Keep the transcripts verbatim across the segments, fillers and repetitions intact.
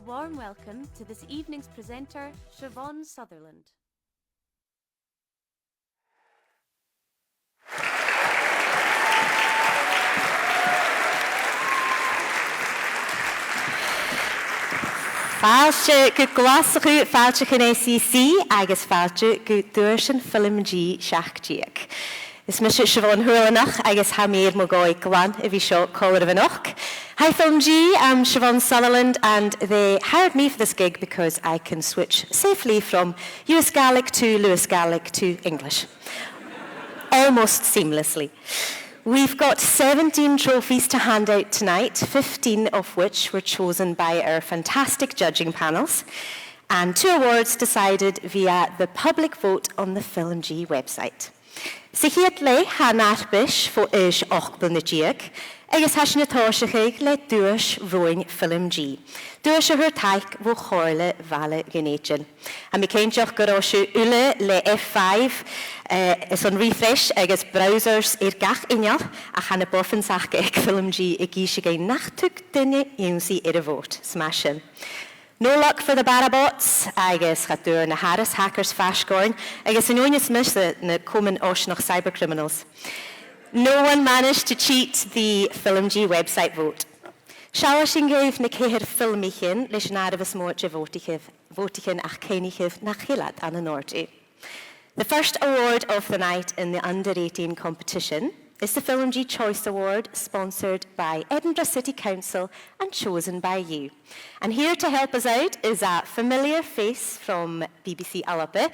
Warm welcome to this evening's presenter, Siobhán Sutherland. Fàilte gu Glaschu, fàilte chun S E C agus fàilte gu Duaisean FilmG seachd deug. Is mise Siobhán Sutherland agus tha mi air mo dhòigh glan a bhith seo còmhla ribh a-nochd. Hi FilmG, I'm Siobhán Sutherland and they hired me for this gig because I can switch safely from U S Gaelic to Lewis Gaelic to English. Almost seamlessly. We've got seventeen trophies to hand out tonight, fifteen of which were chosen by our fantastic judging panels, and two awards decided via the public vote on the FilmG website. Sa chiad leth, tha an fharpais bho aois ochd bliadhna deug, agus tha sinn a' tòiseachadh le Duais Roghainn FilmG. Duais a fhuair taic bho Chomhairle Bhaile Dhùn Èideann. Tha mi cinnteach gun robh sibh uile le F five, eh, airson refresh agus browsers air gach inneal, ach tha na buffins aca aig FilmG ag innse dhuinn nach tug duine ionnsaigh air a' bhòt. 'S math sin. No luck for the Barabots, agus cha d' fhuair na Harris Hackers faisg oirnn, agus an fheadhainn is mise na comann fhoisneach cybercriminals. No one managed to cheat the FilmG website vote. Seallaidh sinn dhuibh na ceithir filmichean leis an àireamh as motha de bhòtaichean, bhòtaichean ach cuimhnichibh nach eil iad ann an òrdugh. The first award of the night in the under eighteen competition is the FilmG Choice Award, sponsored by Edinburgh City Council and chosen by you. And here to help us out is a familiar face from B B C Alba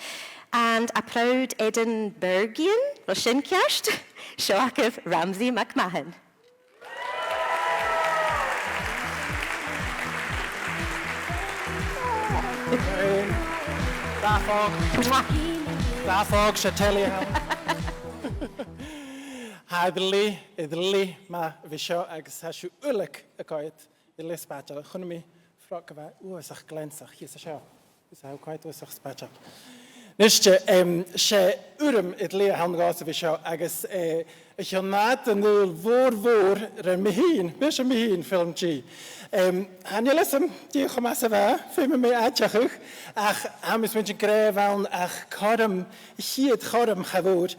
and a proud Edinburghian, a bheil sin ceart? Seo agaibh Ramsay MacMahon. Dà phòg. Dà phòg, 's e telly a th' ann. Tha e dlùth, e dlùth math a bhith seo agus tha sibh uile a' coimhead dìreach spaideil. Chunnaic mi frog a bha uabhasach gleansach shìos an seo. Is tha e a' coimhead uabhasach spaideil. Nise, em, 's e urram e dlùth a th' ann dhòmhsa a bhith seo agus, eh, a' coimhead an dùil mhòr mhòr ri mi fhìn, mise mi fhìn, FilmG. Em, chan eil fhios agam dè cho math 's a bha, feumaidh mi aideachadh, ach tha mi a' smaointinn gur e a bh' ann ach cothrom, a' chiad chothrom cha mhòr,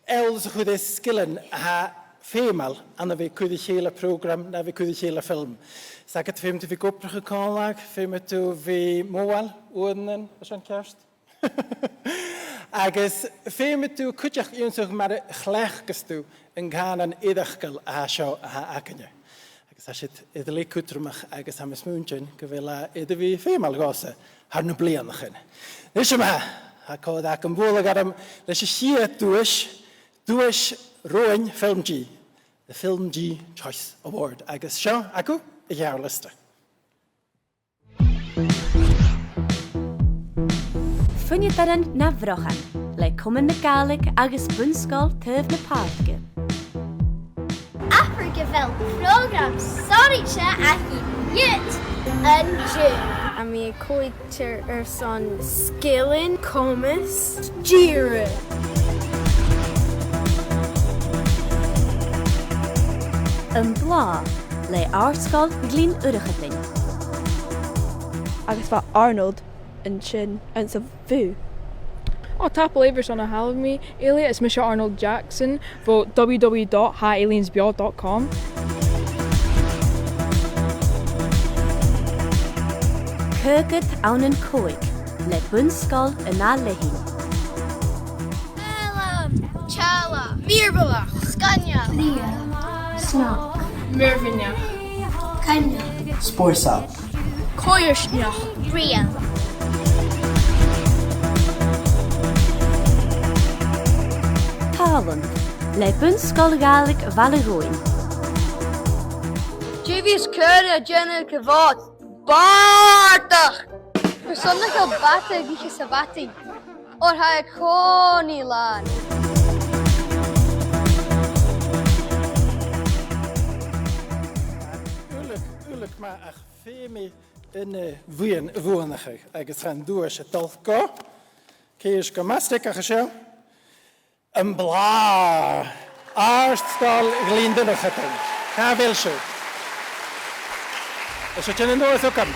eòlas a chur air sgilean a tha feumail ann a bhith a' cur ri chèile prògram no a bhith a' cur ri chèile film. 'S agad, feumaidh tu bhith ag obrachadh còmhla, feumaidh tu bhith modhail, uaireannan, a bheil sin ceart? Agus feumaidh tu cuideachd ionnsachadh mar a chleachdas tu an cànan eireachdail a tha seo a tha againne. Agus tha siud air leth cudromach agus tha mi a' smaointinn gu bheil e air a bhith feumail dhòmhsa thar nam bliadhnaichean. Nise ma-thà, tha còir agam bualadh orm leis a' chiad duais, Duais Roghainn FilmG, the FilmG Choice Award, agus seo agaibh a' gheàrr-liosta. Fuinneadairean na Bhrochan, le Comann na Gàidhlig agus Bun-sgoil Taobh na Pàirce. Abair gu bheil prògram sònraichte againn dhut an-diugh. Tha mi a' coimhead air, airson sgilean, comas, dìreach. Am Blàth, le Àrd-sgoil Ghleann Urchadain. Agus bha Arnold an sin anns a' bhùth. Ò, tapadh leibh airson a thalamh mi, Eilidh. Is mise Arnold Jackson bho w w w dot tha aliens beò dot com. Caogad ann an còig, le Bun-sgoil an Ath Leathainn. Alan, Teàrlach, Mìorbhaileach, Sgoinneil, Lia, Snog, Mìorbhaileach, Coinneach, Spòrsail, Coimhearsnach, Brian. Tàlant, le Bun-sgoil Ghàidhlig Bhaile Dhubhthainn. Dè bhios caora a' dèanamh aig a' Mhòd? Bàrdachd! Carson nach eil bàta ag ithe sa mhadainn? Oir tha e an-còmhnaidh làn. Uileag, uileag math, ach feumaidh mi an, eh, bhuidheann a bhuannachadh agus tha an duais a' dol gu, cò ris gu math steigeach a tha seo, Am Blàth, Àrd-sgoil Ghleann Urchadain. Càit a bheil sibh? Is seo an duais agam.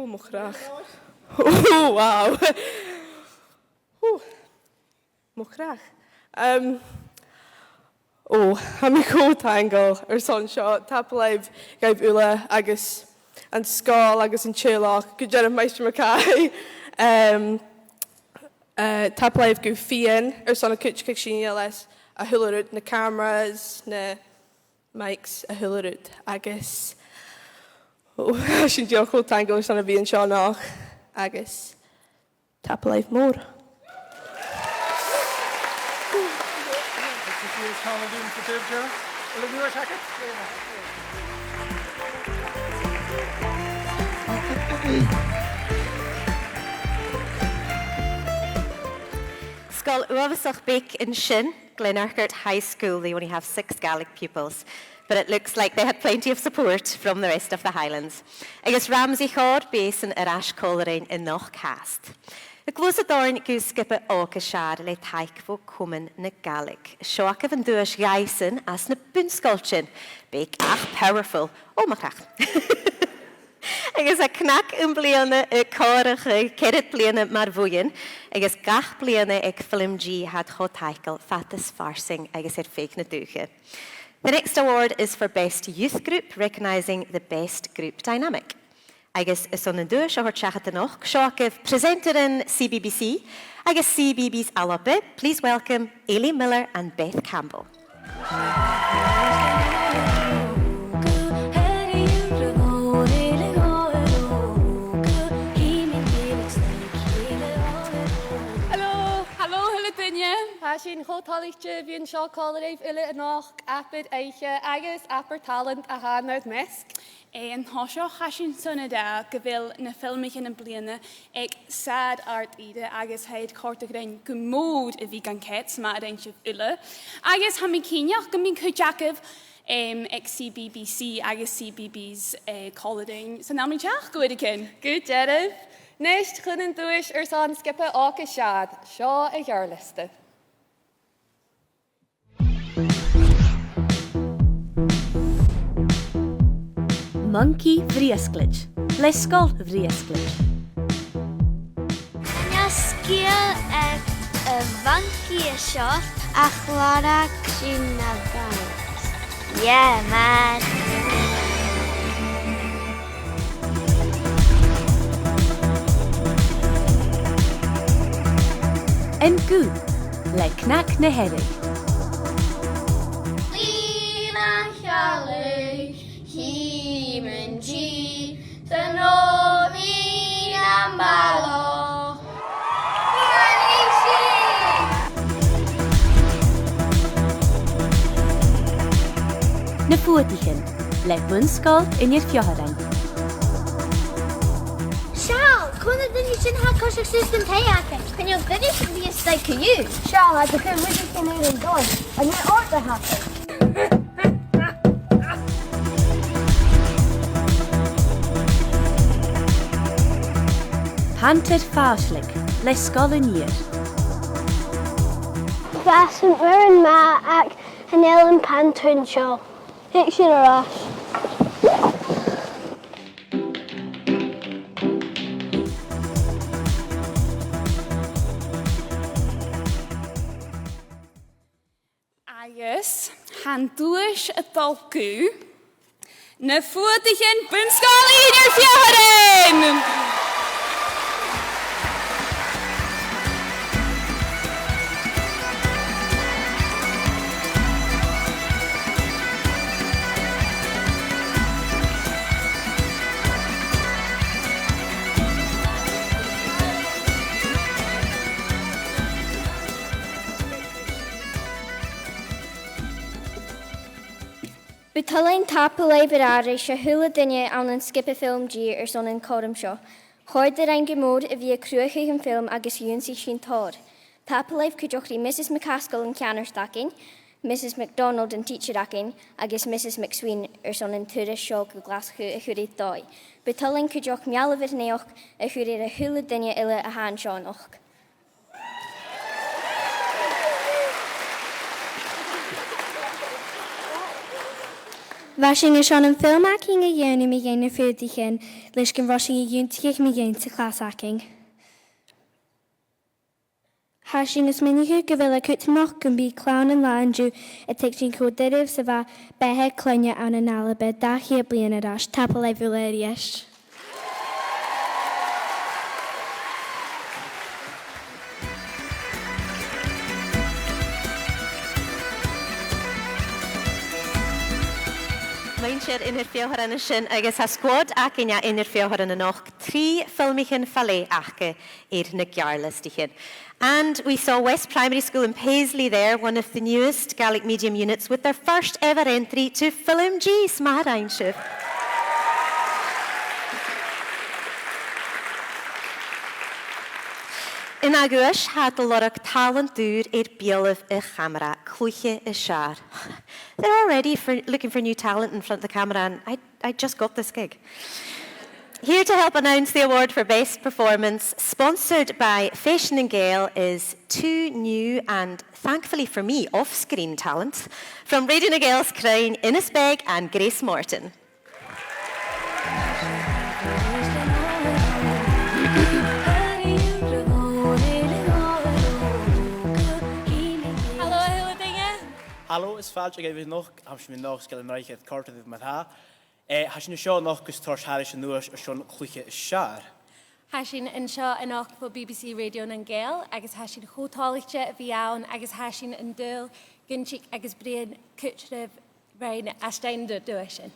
Ò, mo chreach. Ò, wow. Ò, mo chreach. Um, ò, tha mi cho taingeil airson seo. Tapadh leibh dhuibh uile agus an sgoil agus an teaghlach, gu dearbh Maighstir Mackay. Um, uh, tapadh leibh gu Fionn airson a' cuideachadh sinn leis a h-uile rud, na cameras, na mics, a h-uile rud. Agus, ò, tha sinn dìreach cho taingeil airson a bhith an seo a-nochd. Agus tapadh leibh mòr. Sgoil uabhasach beag an sin, Glenurquhart High School. They only have six Gaelic pupils, but it looks like they had plenty of support from the rest of the Highlands. Agus Ramsay Chaw, b' esan air ais còmhla rinn a-nochd fhathast. A' gluasad oirnn gu sgioba òg as fheàrr le taic bho Chomunn na Gàidhlig. Seo agaibh an duais dhaibhsan às na bun-sgoiltean. Beag ach powerful. Ò, mo chreach. Agus tha CnaG am-bliadhna a' comharrachadh ceithir bliadhna mar bhuidheann, agus gach bliadhna aig FilmG tha iad cho taiceil, fada is farsaing agus air feadh na dùthcha. The next award is for Best Youth Group, recognising the best group dynamic. Agus airson an duais a thoirt seachad a-nochd, seo agaibh presenteran C B B C agus C B B S Alba. Please welcome Eilidh Miller and Beth Campbell. Hello. Hello, a h-uile duine. Tha sinn cho toilichte a bhith an seo còmhla ribh uile a-nochd, abair oidhche agus abair tàlant a th' ann ar measg. Eh, an toiseach, tha sinn airson a ràdh gu bheil na filmichean am-bliadhna aig sàr àrd-ìre agus tha e air còrdadh rinn gu mòr a bhith gan coimhead, 's math a rinn sibh uile. Agus tha mi cinnteach gum bi cuid agaibh, em, aig C B B C agus C B B S, eh, còmhla rinn san àm ri teachd, gu dearbh. Gu dearbh. A-nis, chun an duais airson sgioba òg as fheàrr, seo a' gheàrr-liosta. Muncaidh Bhriosglaid, le Sgoil Bhriosglaid. An e sgeul aig a' mhoncaidh seo a chleachd sinn na bans? Yeah, man. An Guth, le CnaG na Hearadh. Lean a' chealg, chì mi an tì, san òigridh am balach. Na Fuadaichean, le Bun-sgoil Inbhir Pheofharain. Seall, cò na daoine sin a tha a' coiseachd suas an taigh againn? Chan eil duine sam bith a-staigh co-dhiù. Seall, tha iad a' cur rudeigin air an doras. An e òrdugh a th' aca? Pantair Fàislig, le Sgoil an Iar. Bha sin uair math, ach chan eil am pantair an seo. Thig sinn air ais. Agus tha an duais a' dol gu Na Fuadaichean, Bun-sgoil Inbhir Pheofharain. Bu toil leinn tapadh leibh air aithris a h-uile duine ann an sgioba FilmG airson an cothrom seo. Chòrd e rinn gu mòr a bhith a' cruthachadh an film agus dh'ionnsaich sinn tòrr. Tapadh leibh cuideachd ri Mrs MacAsgaill an ceannard againn, Mrs MacDonald an tidsear againn, agus Mrs MacSween airson an turas seo gu Glaschu a chur air dòigh. Bu toil leinn cuideachd meal-a-naidheachd a chur air a h-uile duine eile a tha an seo a-nochd. Bha sinn airson am film againn a dhèanamh mu dheidhinn na faodaichean, leis gun robh sinn a' tionndadh mu dheidhinn sa chlas againn. Tha sinn a' smaoineachadh gu bheil e cudromach gum bi Clann an Latha an-diugh a' tuigsinn cho doirbh 's a bha beatha cloinne ann an Alba dà cheud bliadhna air ais. Tapadh leibh uile a-rithist. Muinntir Inbhir Pheofharain an sin, agus tha squad againn à Inbhir Pheofharain a-nochd, trì filmichean fa leth aca air na geàrr-liostaichean. And we saw West Primary School in Paisley there, one of the newest Gaelic medium units, with their first ever entry to FilmG. 'S math a rinn sibh. An ath dhuais, tha iad a' lorg tàlant ùr air beulaibh a' chamara, cluiche as fheàrr. They're already for, looking for new talent in front of the camera, and I, I just got this gig. Here to help announce the award for Best Performance, sponsored by Fèisean nan Gàidheal, is two new and, thankfully for me, off-screen talents from Radio nan Gàidheal 's Cruinn, Innes Beg and Grace Morton. Halò, a h-uile duine. Halò, is fàilte dhuibh a-nochd, tha mi a-nochd, sgoil an Raichir, còrdadh mar-thà. Eh, tha sinn an seo a-nochd gus toirt thairis an duais airson cluiche as fheàrr. Tha sinn an seo a-nochd bho B B C Radio nan Gàidheal, agus tha sinn cho toilichte a bhith ann, agus tha sinn an dùil gun tig agus bruidhinn cuid ribh rinn às dèidh an duais sin.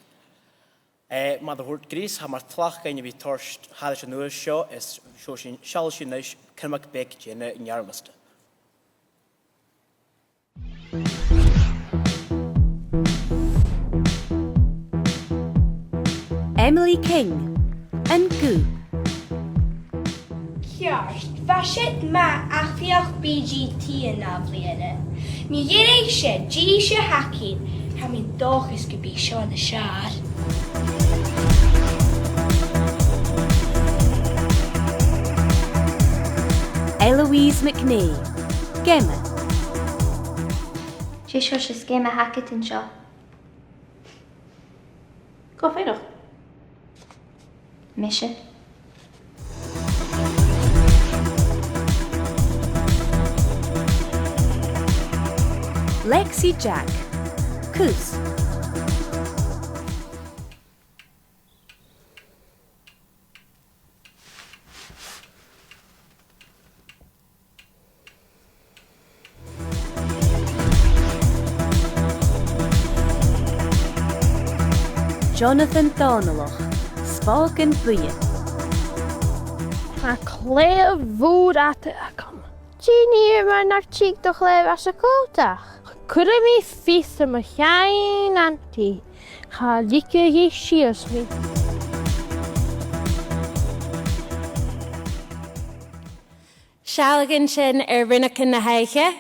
Eh, mar a thuirt Grace, tha mar tlachd againn a bhith toirt thairis an duais seo, is seo sinn, seallaidh sinn a-nis criomag beag dhen an geàrr-liosta. Emily King, An Guth. Ceart, bha siud math ach feuch B G T an ath-bhliadhna. Ma dh'fhaodadh sibh dìreach a sheinn, tha mi an dòchas gum bi seo nas fheàrr. Eloise MacNèill, Geama. Dè seòrsa geama a th' agad an seo? Cò am fear a th' ann? Mise. Lexi Jack, Cus. Jonathan Dòmhnallach, Spògan Buidhe. Tha clèibh mhòr fhada agam. Dè nì thu mura tig do chlèibh às a' chòta? Cuiridh mi fios air mo sheann antaidh. Cha leigidh i sìos mi. Seallaidhean sin air rionnagan na h-oidhche,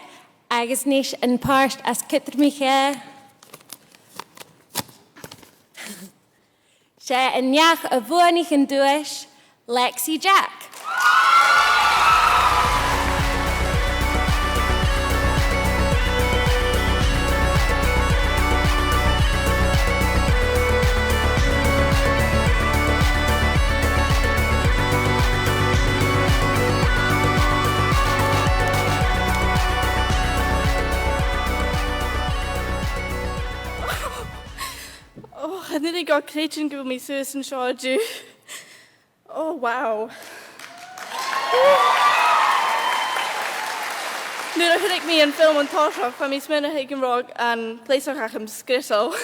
agus a-nis am pàirt as cudromaiche. 'S e an neach a bhuannaich an duais, Lexi Jack. Ò, chan urrainn dhomh creidsinn gu bheil mi suas an seo an-diugh. Oh, wow. Nuair a chunnaic mi am film an toiseach, bha mi a' smaoineachadh gun robh an gleusach agam sgriosail.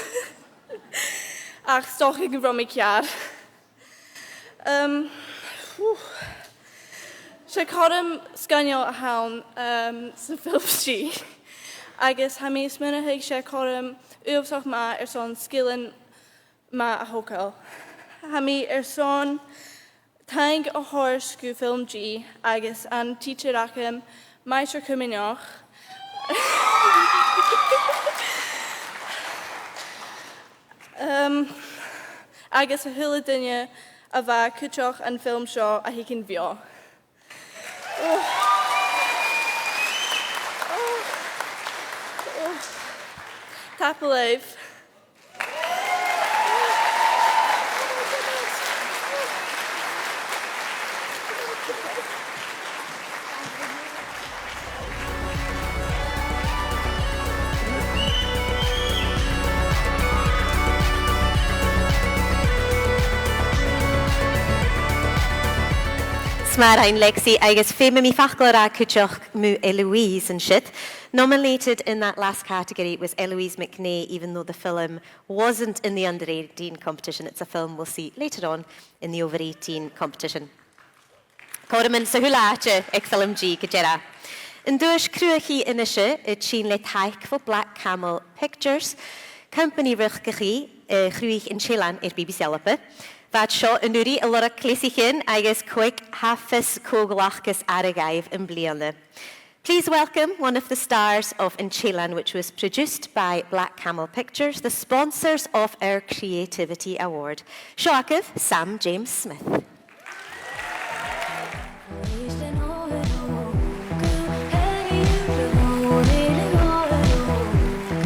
Ach 's dòcha gun robh mi ceàrr. Um, phew. 'S e cothrom sgoinneil a th' ann, um, sa film seo. Agus tha mi a' smaoineachadh 's e cothrom uabhasach math airson sgilean math a thogail. Tha mi airson taing a thoirt gu FilmG agus an tidsear agam, Maighstir Cuimneach. Um, agus a h-uile duine a bha cuideachd an film seo a thuigeann bheò. Oh. Oh. Oh. Tapadh leibh. Mòran, Lexi, agus feumaidh mi facal a ràdh cuideachd mu Eloise an siud. Nominated in that last category was Eloise McNay, even though the film wasn't in the under eighteen competition. It's a film we'll see later on in the over eighteen competition. Cothroman sa h-uile àite aig FilmG gu dearbh. An duais cruaidh a-nis a' tighinn le taic bho Black Camel Pictures, companaidh riochdachaidh, eh, a chruthaich an t-eilean air B B C Alba. Bha iad seo an-uiridh a' lorg cleasaichean agus còig tha fios cò ghlacas aire dhaibh am-bliadhna. Please welcome one of the stars of An t-Eilean, which was produced by Black Camel Pictures, the sponsors of our Creativity Award. Seo agaibh Sam James Smith.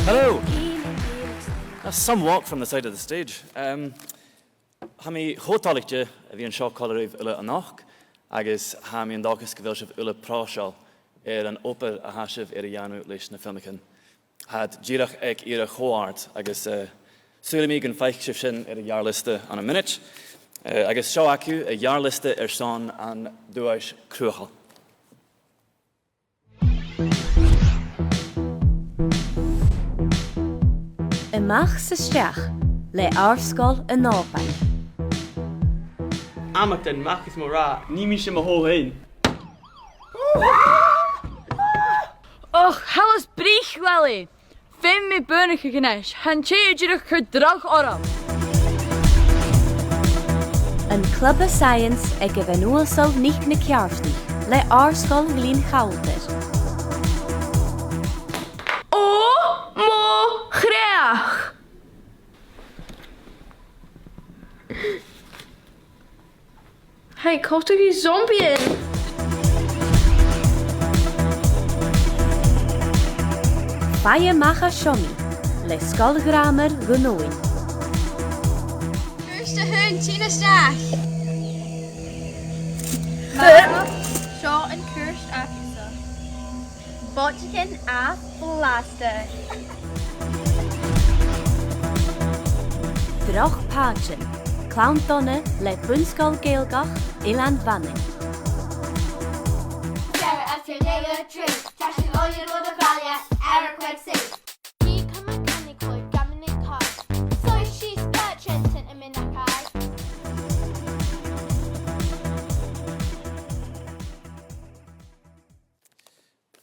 Hello. That's some walk from the side of the stage. Um, tha mi cho toilichte a bhith an seo còmhla ribh uile a-nochd, agus tha mi an dòchas gu bheil sibh uile pròiseil air an obair a tha sibh air a dhèanamh leis na filmichean. Tha iad dìreach aig ìre cho àrd, agus, eh, saoilidh mi gun faic sibh sin air a' gheàrr-liosta ann am mionaid. Eh, agus seo agaibh a' gheàrr-liosta airson an duais cruaidh. A-mach 's a-steach le Àrd-sgoil an Òbain. Amadain, mac is mo ràdh, nì mise mo thoil fhèin. Och, thalla 's bruich, Lily! Feumaidh mi buannachadh a-nis, tha an tè dìreach a' cur dragh orm. An club science aig a' bhean-uasal NicNeacairtich le Àrd-sgoil Ghleann Chaldair. Ò mo chreach! Hey, cò tha zombie ann? Faigh a-mach à Seonaidh le Sgoil Ghràmair Dhùn Omhain. Cùirt a h-aon, tighinn a-steach. Seo an cùirt agamsa. Bòtaichean a' bhlasta. Droch Phàidean, clann dona le Bun-sgoil Ghàidhealach Eilean Mhanainn. Sarah, after Leila True, trashin all your other value, Eric Quincy. He come a canny coy, gammon and cod. So she's got Trent and him in a car.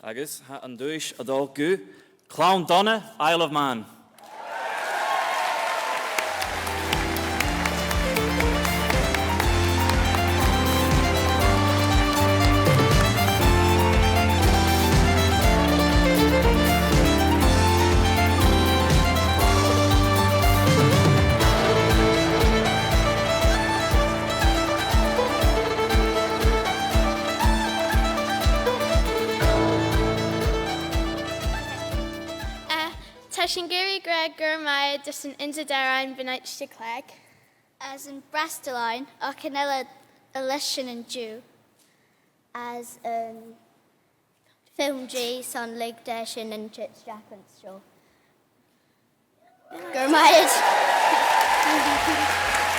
Agus tha an duais a' dol gu Clann Dona, Isle of Man. Eh, tha sinn ag iarraidh gu robh gu math, just an insa dearan bhon àite cleachdte. Is am Brasdalain, ach chan eil e leis sin an-diugh. Is am film J son lig de sin an tit Jack an seo. Gur maith.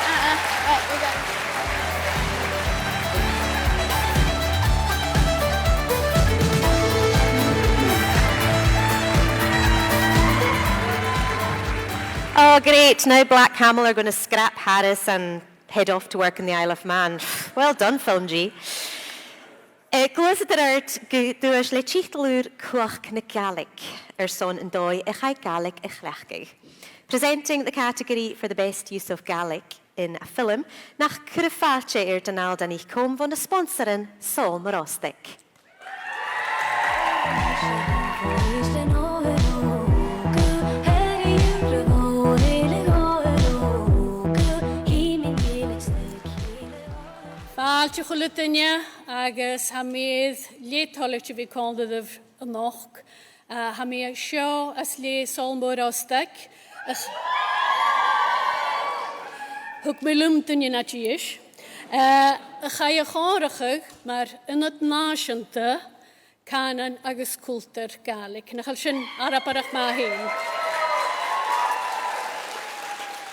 Ah, ah, right, we're done. Oh, great. Now Black Camel are gonna scrap Harris and head off to work in the Isle of Man. Well done, Film G. Eh, gluaisidh sinn air adhart gu duais le tiotal ùr Cumhachd na Gàidhlig airson an dòigh a chaidh Gàidhlig a chleachdadh. Presenting the category for the best use of Gaelic in a film, nach cuir fàilte air Donalda NicCom bho na sponsoran, Sabhal Mòr Ostaig. Fàilte a h-uile duine, agus tha mi glè thoilichte a bhith còmhla ribh a-nochd. Eh, tha mi seo às leth Sabhal Mòr Ostaig. Ach thug mi leam duine na dithis. Eh, a chaidh a chomharrachadh mar ionad nàiseanta cànan agus cultar Gàidhlig. Nach eil sin arbaireach math fhèin?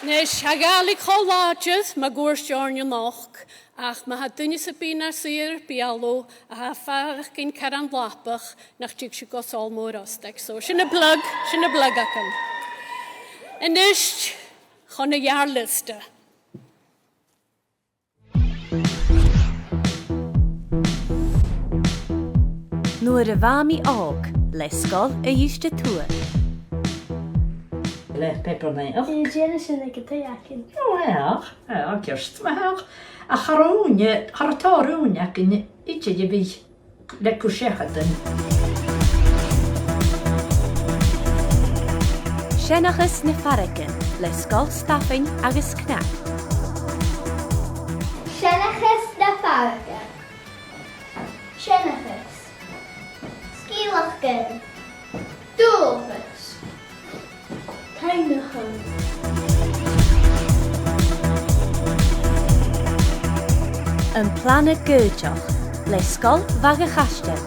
A-nis, tha Gàidhlig cho làidir mun cuairt oirnn a-nochd, Ach ma tha duine sam bith nar suidhe air beulaibh a tha a' faireachdainn caran lapach, nach tig sibh gu Sabhal Mòr Ostaig. So, sin am plug, sin am plug agam. A-nis, chun a' gheàrr-liosta. Nuair a bha mi òg, le Sgoil Uibhist a Tuath. Le pepper knife. Dè tha sin aig an taigh againn? Ò, ach, ach, ceart, ma-thà. Ach cha robh ùine, cha robh tòrr ùine againn idir a bhith le cur seachad ann. Seanchas na Fairge, le Sgoil Stafainn agus Cnap. Seanchas na Fairge. Seanchas. Sgeulachdan. Dualchas. Cuimhneachan. Am Plana Gaoidheach, le Sgoil Bhaga Chaislein.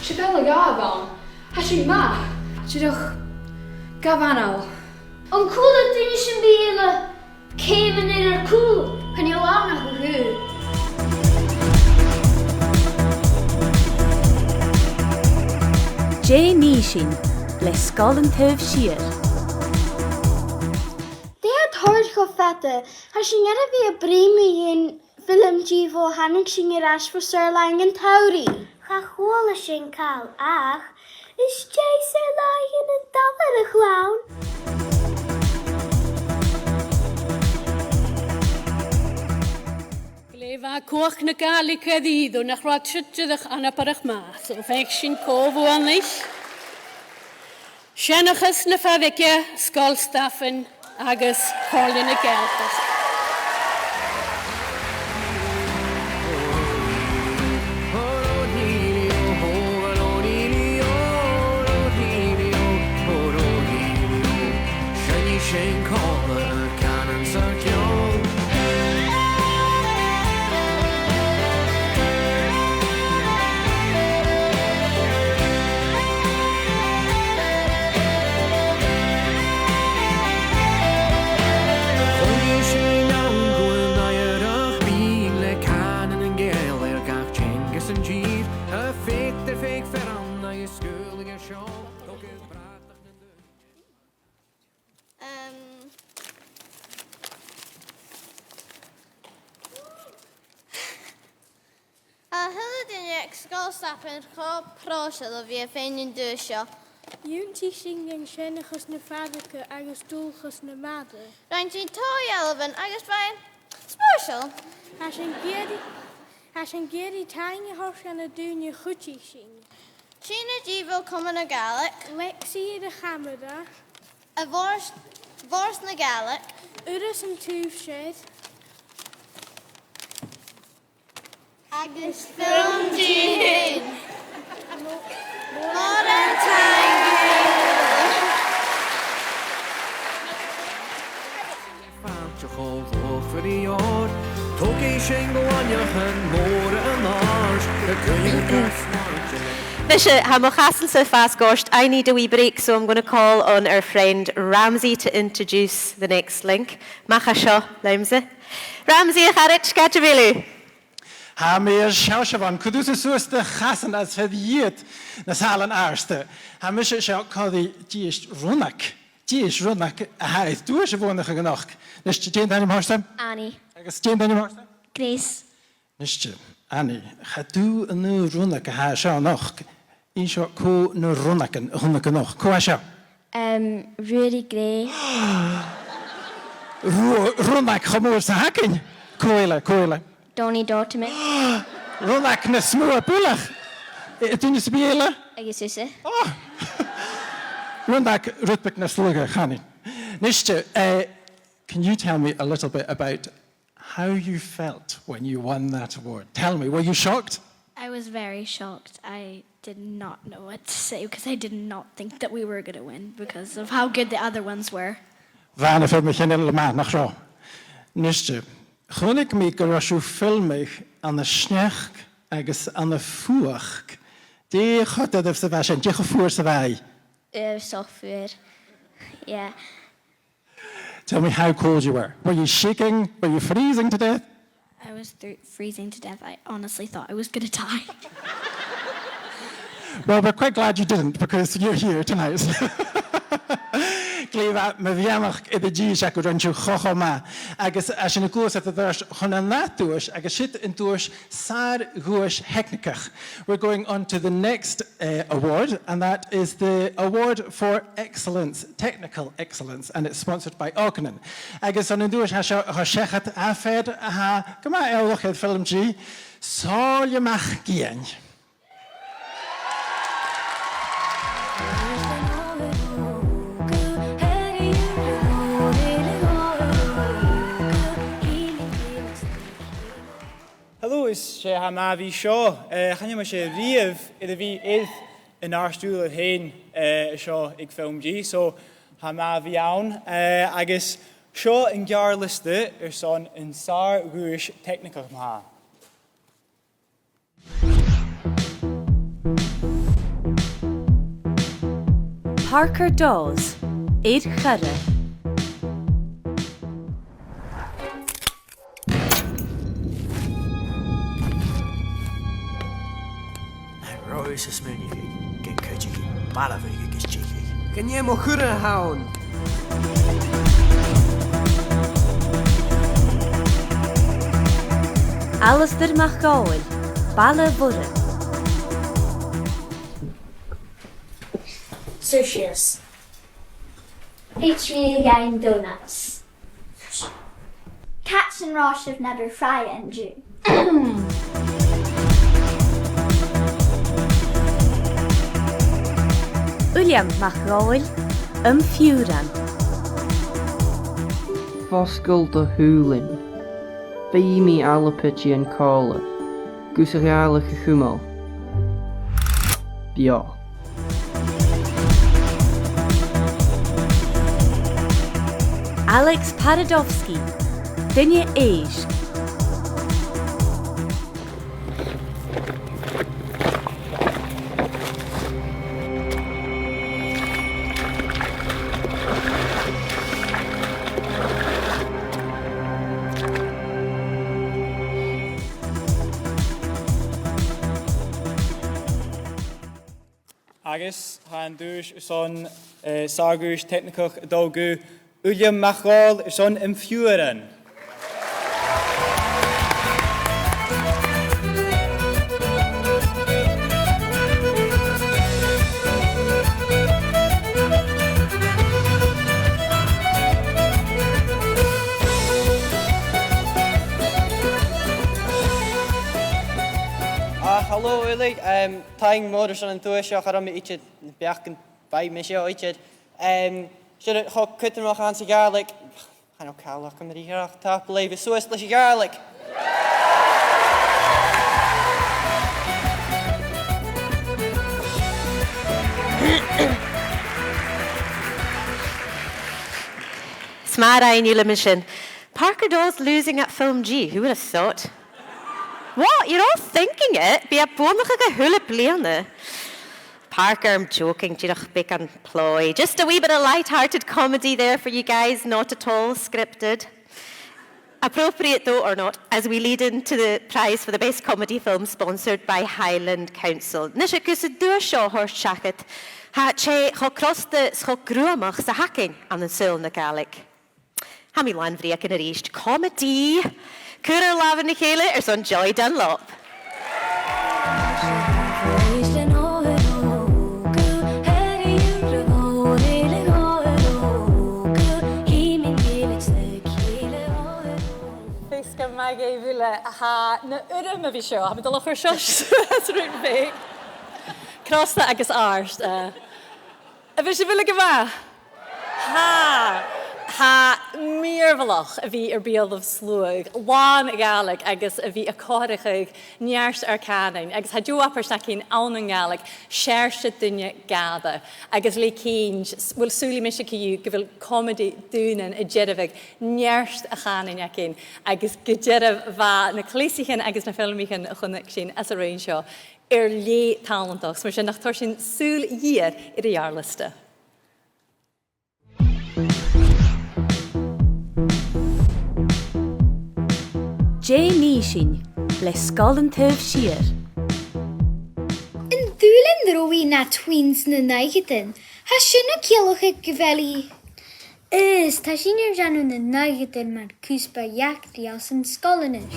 Sibh eile, a bhalaich. Tha sibh math. Dìreach gu h-anail. An cuala duine sam bith eile Ceumannan air cùl, chan eil ann ach a' ghaoth. Dè nì sinn le Sgoil an Taobh Siar? Dè tha toirt cho fada, tha sinn air a bhith a' bruidhinn mu dheidhinn film Diabhal, thàinig sinn air ais bho Saor-làithean an t-samhraidh. Cha chuala sinn càil ach, is dè Saor-làithean an t-samhraidh, a chlann? Glè mhath, Cuach na Gàidhlig a-rithist, nach robh siud dìreach anabarrach math, so feuch sinn cò bhuannaich. Seanchas na Fairge, Sgoil Stafainn agus Comhairle na Gàidhealtachd. Em, a h-uile duine aig Sgoil Stafainn cho pròiseil a bhith a' faighinn an duais seo. Dh'ionnsaich sinn an seanchas na fairge agus dualchas na mara. Rinn sinn tòrr dhealbhan agus bha e spòrsail. Tha sinn ag iarraidh, tha sinn ag iarraidh taing a thoirt dha na daoine a chuidich sinn. Tina Diabhal, Comann na Gàidhlig. Lexi air a' chamara. A' Bhòrd, Bòrd na Gàidhlig. Urras an Taobh Siar. Agus film Diabhal. Mòran taing. Fàilte cho luachmhor ri òr, togaidh sinn glainneachan mòra an-àird, a' guidhe gach smaointe. Nise, tha mo chasan-sa a' fàs goirt, I need a wee break, so I'm gonna call on our friend Ramsay to introduce the next link. Mach à seo leamsa. Ramsay, a charaid, càit a bheil thu? Tha mi air seo, Siobhán, cuir thusa suas do chasan agus thoir dhìot na sàilean àrda. Tha mise seo còmhla ri dithis rionnag. Dithis rionnag a tha air duais a bhuannachadh a-nochd. Nis, dè an t-ainm a th' ortsa? Annie. Agus dè an t-ainm a th' ortsa? Grace. Nis, Annie, cha tu an aon rionnag a tha seo a-nochd. Innis dhomh cò na rionnagan a chunnaic thu a-nochd. Cò tha seo? Em, Ruairidh Gray. Ru-, rionnag cho mòr 's a th' againn. Cò eile, cò eile? Donnie Dotaman. Rionnag nas motha buileach. Eh, duine sam bith eile? Agus thusa. Oh! Rionnag rud beag nas lugha, chanainn. Nis, eh, can you tell me a little bit about how you felt when you won that award? Tell me, were you shocked? I was very shocked. I did not know what to say because I did not think that we were gonna win because of how good the other ones were. Bha na filmichean uile math, nach robh? Nis, chunnaic mi gun robh sibh a' filmeadh ann an sneachd agus ann am fuachd. Dè cho doirbh 's a bha sin? Dè cho fuar 's a bha i? Eh, so fuar. Yeah. Tell me how cold you were. Were you shaking? Were you freezing to death? I was thr- freezing to death. I honestly thought I was gonna die. Well, we're quite glad you didn't, because you're here tonight. Glè mhath, mo bheannachd air an dithis agaibh, rinn sibh cho, cho math. Agus tha sinn a' gluasad air adhart chun an ath duais, agus 's e an duais sàr-dhuais theicnigeach. We're going on to the next, uh, award, and that is the Award for Excellence, Technical Excellence, and it's sponsored by Ognan. Agus an duais a tha seo a' seachad, tha fear a tha gu math eòlach air FilmG, Somhairle MacIain. Hello, is, eh, tha e math a bhith seo. Eh, chan eil mise riamh air a bhith air an àrd-ùrlar fhèin, eh, seo aig FilmG, so tha e math a bhith ann. Eh, agus seo an geàrr-liosta airson an sàr-dhuais theicnigeach ma-thà. Parker Dawes, air choire. An robh thusa a' smaoineachadh gun cuidich mi barbadh agus tìde? Chan e mo chùram a th' ann. Alasdair MacDhòmhnaill, Baile Mhoire. Sushi. Patreon donuts. Cats and Ross have never frightened you. Uilleam MacDhòmhnaill, Am Fiubhran. Fosgail do shùilean. Bidh mi a' leantainn còmhla gus a' Ghàidhlig a chumail beò. Alex Paradowski, Duine Èisg. Agus tha an duais airson, eh, sàr-dhuais theicnigeach a' dol gu Uilleam MacDhòmhnaill airson Am Fiubhran. Ah, hello, uile. Em, taing mòr airson an duais seo, cha robh mi idir a' beachd gum faigheadh mi seo idir. Em, seo cho cudromach anns a' Ghàidhlig. Chan eil càil agam ri ràdh ach tapadh leibh, suas leis a' Ghàidhlig. Is math a rinn Uilleam an sin. Parker Dawes losing at FilmG, who would have thought? What? You're all thinking it. Bidh e a' buannachadh a h-uile bliadhna. Parker, I'm joking, dìreach beagan plòigh. Just a wee bit of light-hearted comedy there for you guys, not at all scripted. Appropriate though or not, as we lead into the prize for the best comedy film sponsored by Highland Council. Nise, gus an duais seo a thoirt seachad, tha tè cho crosta 's cho gruamach 's a th' againn ann an saoghal na Gàidhlig. Tha mi làn bhreugan a-rithist. Comedy! Cuir ur làmhan ri chèile airson Joy Dunlop. Feasgar math dhuibh uile. Tha na urram a bhith seo. Tha mi a' dol a chur seo suas rud beag. Crosta agus àrd, eh. A bheil sibh uile gu math? Tha, tha mìorbhaileach a bhith air beulaibh sluagh làn Ghàidhlig agus a bhith a' comharrachadh neart ar cànain, agus tha deagh abairt againn ann an Gàidhlig, searrte duine gàire, agus le cinnt, s-, uill, saoilidh mise co-dhiù gu bheil comedy daonnan a' dearbhadh neart a' chànain againn, agus gu dearbh bha na cleasaichean agus na filmichean a chunnaic sinn anns an roinn seo air leth tàlantach, 's mar sin nach toir sinn sùil gheur air a' gheàrr-liosta. Dè nì sinn le Sgoil an Taobh Siar? An dùil an robh i na tweens na naochadan? Tha sin a' ciallachadh gu bheil i... Is, tha sinn air dèanamh na naochadan mar cuspair eachdraidheil san sgoil a-nis.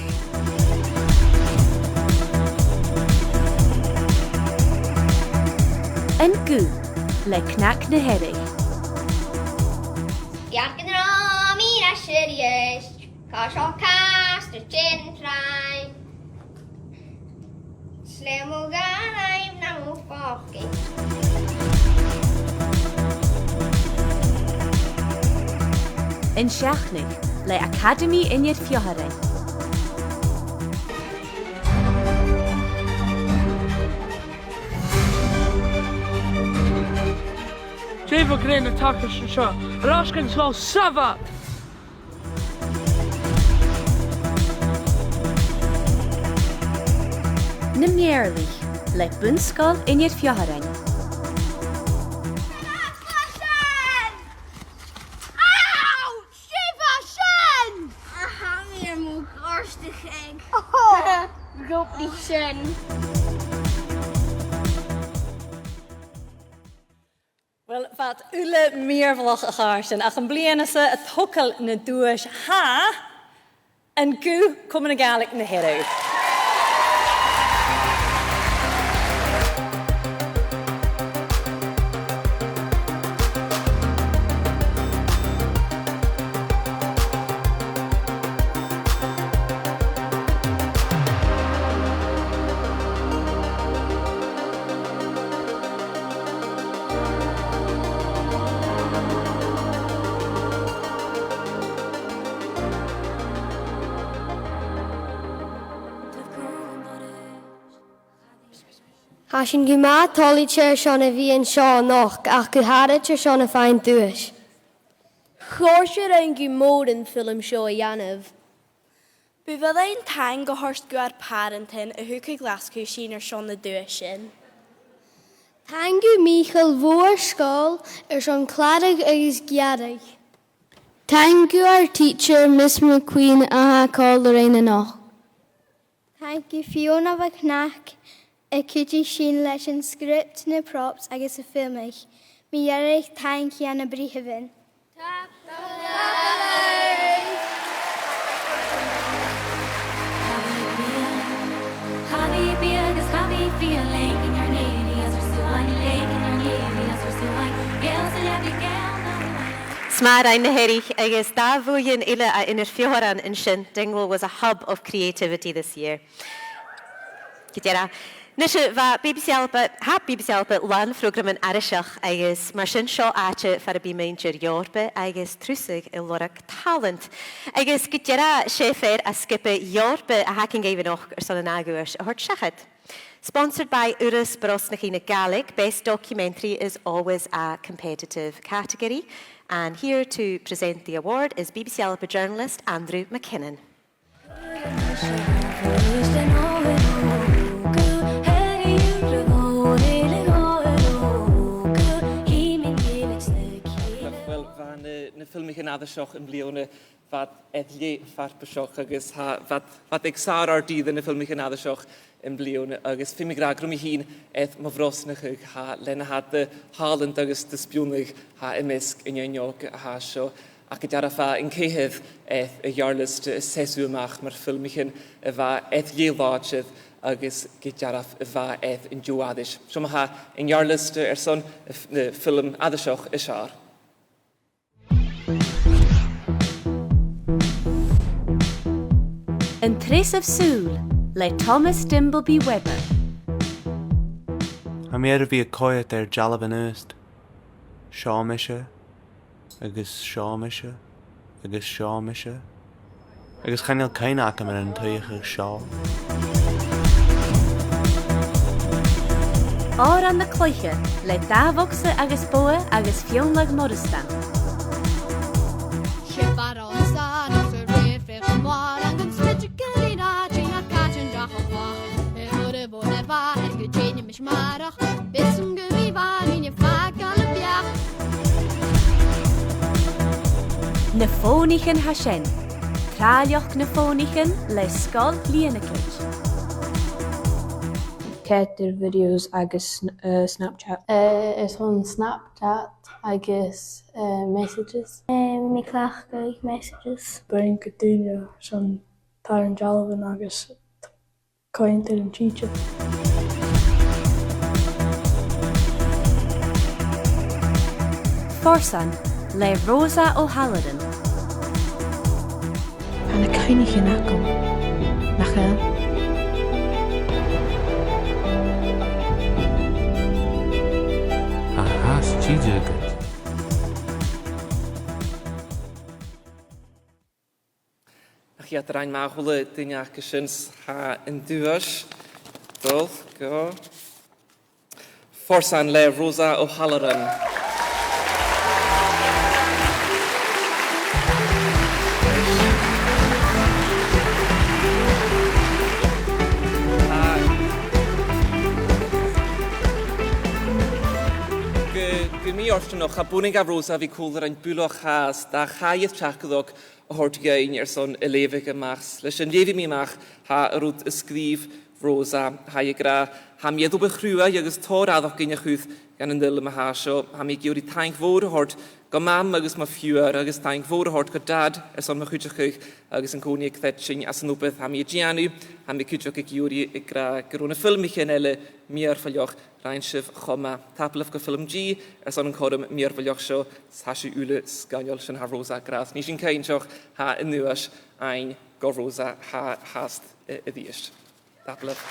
An Guth le CnaG na Hearadh. Bheachdan romhainn a-rithist, cò seo càs do dheann tràigh. Slèim mo ghàrraidh nam fhaca. An Seachnadh le Acadamaidh Inbhir Pheofharain. Dè bha grèim na tachartas an seo? Air ais gun sgoil, sàbhailt! Na Mèirlich le Bun-sgoil Inbhir Pheofharain. Au! Sibh a sin! Tha mi air mo ghàirdeachadh. Rud ri sin. Uill, bha iad uile mìorbhaileach, a chàirdean, ach am bliadhna-sa a' togail na duais, tha An Guth, Comann na Gàidhlig na Hearadh. Tha sinn gu math toilichte airson a bhith an seo a-nochd, ach gu h-àraid airson a' faighinn duais. Chòrd e rinn gu mòr am film seo a dhèanamh. Bu mhiann leinn taing a thoirt gu ar pàrantan a thug a Ghlaschu sinn airson na duaise sin. Taing gu Mìcheal Mhòr Sgoil airson clàradh agus gearradh. Taing gu ar teacher, Miss McQueen, a tha còmhla rinn a-nochd. Taing gu Fiona McNack a chuidich sinn leis an script, na props agus a' filmeadh. Mu dheireadh, taing dha na britheamhan. Is math a rinn na Hearadh agus dà bhuidheann eile à Inbhir Pheofharain an sin. Dingwall was a hub of creativity this year. Gu dearbh. Nise, bha B B C Alba, tha B B C Alba làn phrògraman aithriseach agus mar sin seo àite far am bi muinntir Eòrpa agus trusadh a' lorg tàlant. Agus gu dearbh 's e fear à sgioba Eòrpa a th' againn dhuibh a-nochd airson an ath dhuais a thoirt seachad. Sponsored by Urras Brosnachaidh na Gàidhlig, best documentary is always a competitive category, and here to present the award is B B C Alba journalist Andrew McKinnon. Uill, bha na, na filmichean aithriseach am-bliadhna, bha iad air leth farpaiseach agus tha, bha, bha iad aig sàr-òrdugh de na filmichean aithriseach am-bliadhna agus feumaidh mi ràdh gun robh mi fhìn air mo bhrosnachadh, tha, leis na tha de thàlant agus de spionnadh, tha, am measg an fheadhainn òga a tha seo. Ach gu dearbh, tha An Ceithir air a' gheàrr-liosta a sheasamh a-mach mar fhilmichean a bha air leth làidir agus gu dearbh a bha air an deagh aithris. Seo ma-thà an geàrr-liosta airson na f-, na film aithriseach as fheàrr. An Treasamh Sùil le Thomas Dimbleby Webber. Tha mi air a bhith a' coimhead air dealbhan Uibhist. Seo mise, agus seo mise, agus seo mise. Agus chan eil cuimhne agam air an t-suidheachadh seo. Òran na Cloiche le Dà Bhogsa agus Bogha agus Fionnlagh Moireasdan. 'S e barrachd an sàr, 's e rèir fhèin mar an gun spit a' gàireachdainn a' càit an deach a' bhàth. E, uair a bhon a bhàth, e, gu dèanamh mis màireach, bidh sinn gu bhith bàrr, nì fàgail a' bheachd. Na fònaichean tha sin. Càileach na fònaichean le Sgoil Lìonacid. Cead air videos agus sn-, eh, Snapchat. Eh, airson Snapchat agus, eh, messages. Eh, bidh mi a' cleachdadh messages. Bruidhinn ri daoine airson tarraing dealbhan agus coimhead air an t-sìde. Forsan le Rosa O'Halloran. Tha na coinneamhan agam, nach eil? Tha fhathast tìde agad. Nach iad a rinn math a h-uile duine aca sin. 'S tha an duais a' dol gu Forsan le Rosa O'Halloran. Gu, gu mì-fhortanach, cha b' urrainn do Rosa a bhith còmhla rinn buileach fhathast, ach chaidh a theachdaireachd a thoirt dhuinn airson a leughadh a-mach. Leis an leugh mi a-mach, tha an rud a sgrìobh Rosa, tha i ag ràdh: "Tha mi air obair chruaidh agus tòrr airgid a chur dhan an fhilm a tha seo. Tha mi ag iarraidh taing mhòr a thoirt gu Mam agus mo phiuthar, agus taing mhòr a thoirt gu Dad airson mo chuideachadh agus an-còmhnaidh a' creidsinn anns an obair tha mi a' dèanamh. Tha mi cuideachd ag iarraidh a ràdh gun robh na filmichean eile mìorbhaileach. Rinn sibh cho math. Tapadh leibh gu FilmG airson an cothrom mìorbhaileach seo, 's tha sibh uile sgoinneil." Sin, tha Rosa ag ràdh. Nì sinn cinnteach, tha an duais fhaighinn gu Rosa fha-, fhathast a-rithist. Tapadh leibh.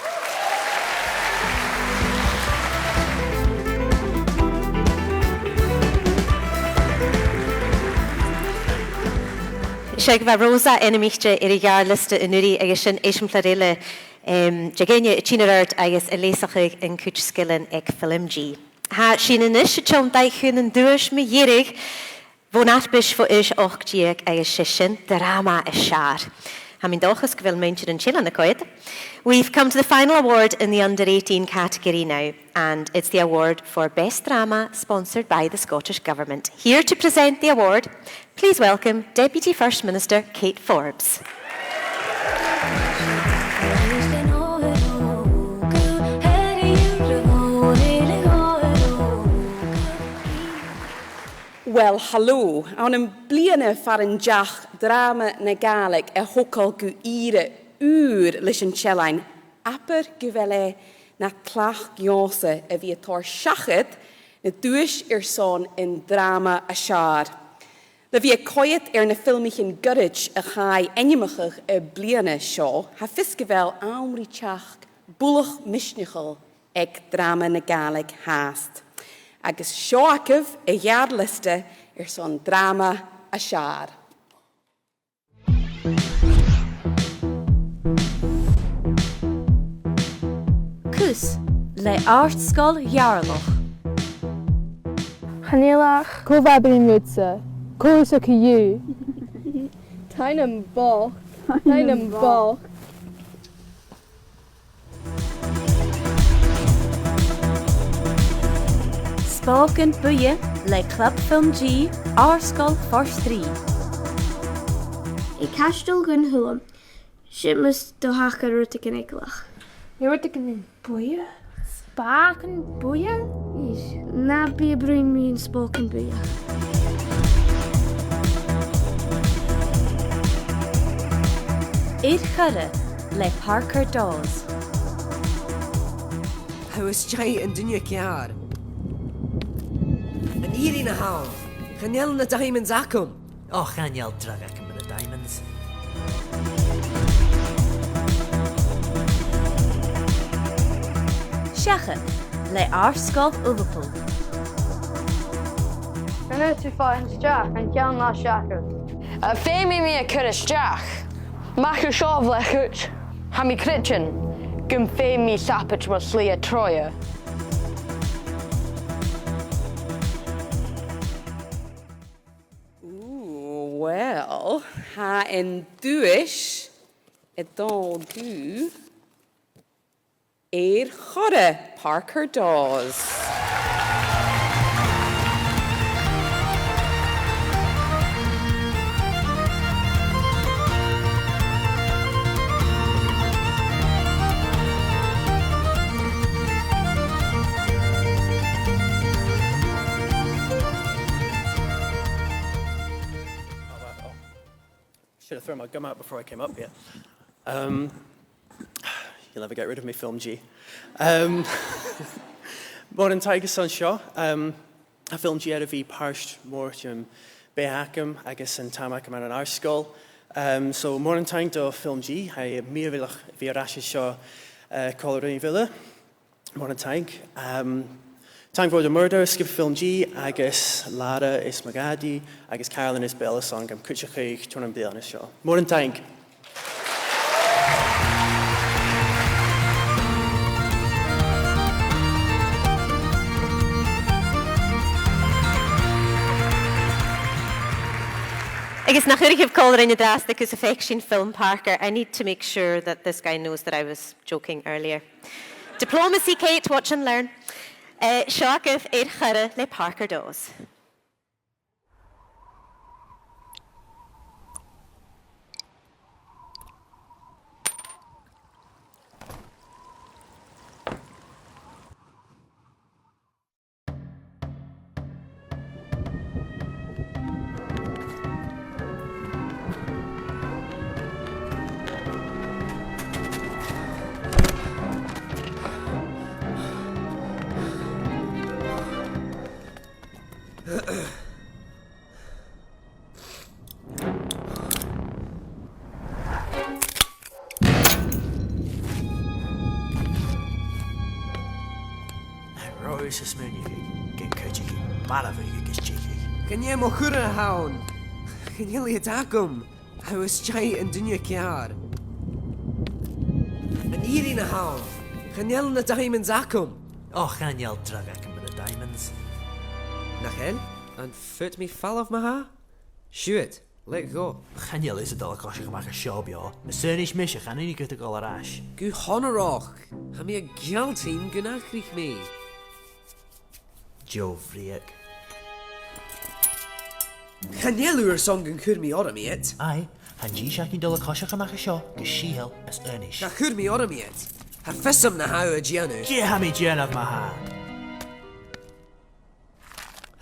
'S e, bha Rosa ainmichte air a' gheàrr-liosta an-uiridh, agus sin eisimpleir eile, em, de dhuine a' tighinn air adhart agus a' leasachadh an cuid sgilean aig FilmG. Tha sinn a-nis a' tionndadh chun an duais mu dheireadh bhon fharpais bho aois ochd deug, agus 's e sin dràma as fheàrr. Tha mi an dòchas gu bheil muinntir an t-eilein a' coimhead. We've come to the final award in the under eighteen category now, and it's the award for Best Drama, sponsored by the Scottish Government. Here to present the award, please welcome Deputy First Minister Kate Forbes. Uill, halò. Ann am bliadhna far an deach dràma na Gàidhlig a thogail gu ìre ùr leis an t-eilean, abair gu bheil e na tlachd dhòmhsa a bhith a' toirt seachad na duais airson an dràma as fheàrr. Le bhith a' coimhead air na filmichean goirid a chaidh ainmeachadh am bliadhna seo, tha fios gu bheil àm ri teachd buileach misneachail aig dràma na Gàidhlig fhathast. Agus seo agaibh a' gheàrr-liosta airson dràma as fheàrr. Cus le Àrd-sgoil Gheàrrloch. Chan eil ach. Cò bha a' bruidhinn riutsa? Cò thusa co-dhiù? Taing nam bochd. Taing nam bochd. Spògan Buidhe le Club FilmG, Àrd-sgoil Phort Rìgh. Aig Caisteal Dhùn Uilleim. Seo mus do thachair rudeigin eagalach. Bha rudeigin buidhe? Spògan buidhe? Is na bi a' bruidhinn mu spògan buidhe. Air Choire le Parker Dawes. Tha thu a-staigh an duine ceàrr. An fhìrinn a th' ann, chan eil na diamonds agam. Och, chan eil dragh agam air na diamonds. Seachad le Àrd-sgoil Ullapul. Chan fhaod thu faighinn a-steach, chan ceann ná seachad. Eh, feumaidh mi a chur a-steach. Mach à seo, a bhlaigeadh. Tha mi a' creidsinn gum feum mi sabaid mo shlighe troimhe. Ooh, well, tha an duais a' dol gu Air Choire, Parker Dawes. Should have thrown my gum out before I came up here. Um, you'll never get rid of me, FilmG. Um, mòran taing airson seo. Um, tha FilmG air a bhith pàirt mhòr dhen bheatha agam agus an t-àm agam ann an àrd-sgoil. Um, so mòran taing do FilmG, tha e mìorbhaileach a bhith air ais an seo, uh, còmhla ribh uile. Mòran taing. Um, taing mhòr do Murdo, sgioba FilmG, agus Lara is mo dhadaidh, agus Carolyn is Bella airson gam cuideachadh tron a' bhliadhna seo. Mòran taing. Agus nach urrainn dhuibh còmhla rinn an-dràsta gus am faic sinn film Parker, I need to make sure that this guy knows that I was joking earlier. Diplomacy, Kate, watch and learn. Eh, seo agaibh Air Choire le Parker Dawes. An robh thusa a' smaoineachadh gun cuidicheadh marbhadh agus teicheadh? Chan e mo churaidh a th' ann. Chan eil iad agam. Tha thu a-staigh an duine ceàrr. An fhìrinn a th' ann. Chan eil na diamonds agam. O, chan eil dragh agam air na diamonds. Nach eil? Am faod mi falbh ma-thà? Siuthad, leig dhomh. Chan eil thusa a' dol a choiseachd a-mach à seo beò. Mas aonais mise, chan urrainn dhut a dhol air ais. Gu h-onarach, tha mi a' gealltainn gun atharraich mi. Deagh bhrìgh. Chan eil thu airson gun cuir mi orm iad. Aidh, tha an dithis againn a' dol a choiseachd a-mach à seo gu sìtheil is aonais. Cha chuir mi orm iad. Tha fios agam na tha thu a' dèanamh. Dè tha mi a' dèanamh ma-thà?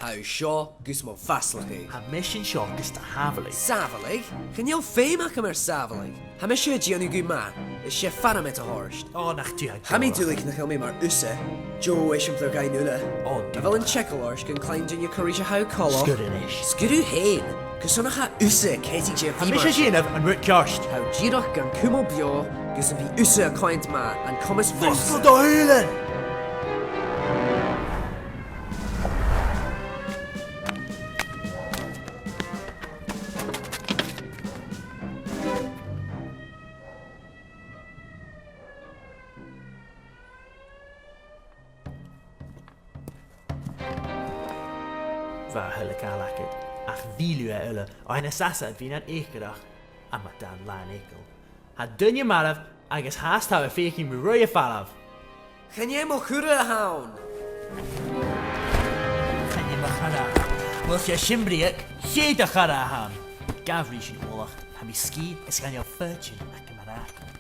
Tha thu seo gus mo mhaslachadh. Tha mise an seo gus do shàbhaladh. Sàbhaladh? Chan eil feum agam air sàbhaladh. Tha mise a' dèanamh gu math, is 's e farmad a th' ort. O, nach dèan. Tha mi duilich nach eil mi mar thusa. Deagh eisimpleir dhuinn uile. O, a bheil an t-eagal ort gun cluinn duine cò ris a tha thu coltach? Sguir a-nis. Sguir thu fhèin, gus an do tha thusa ceadaichte a bhith mar sin. Tha mise a' dèanamh an rud ceart. Tha thu dìreach gan cumail beò, gus am bi thusa a' cluinntinn an comas bhuamsa. Fosgail do shùilean! Bha a h-uile càil agad, ach mhill thu e uile, o, tha e nas fhasa a bhith nar eucoireach, a mhadan làn eagail. Tha duine marbh agus tha e a' feuchainn ri ruith air falbh. Chan e mo churaidh a th' ann. Chan e mo charaid. Uill, 's e sin brèagha, 's e do charaid a th' ann. Gabh ris an ualach, tha mi sgìth is chan eil faotainn agam air fhàgail.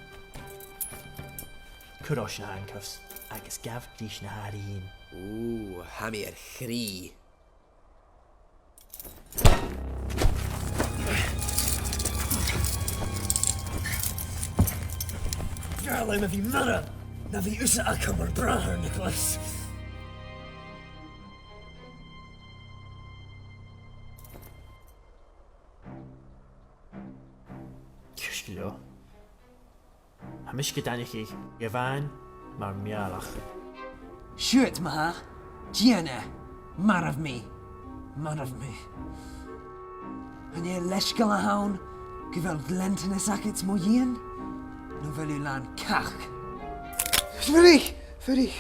Cuir ort na handcuffs agus gabh ris na h-àirighean. Ù, tha mi air chrith. Gabh leam a bhith marbh, na bhith thusa agam mar bhràthair, Nicholas. Ceart gu leòr. Tha mise gu daingneach, a Bhàin, mar mhealach. Siuthad ma-thà, dèan e, marbh mi, marbh mi. An e leisgeul a th' ann gu bheil leantanas agad mo dhìon? No a bheil thu làn cach? Fuirich! Fuirich!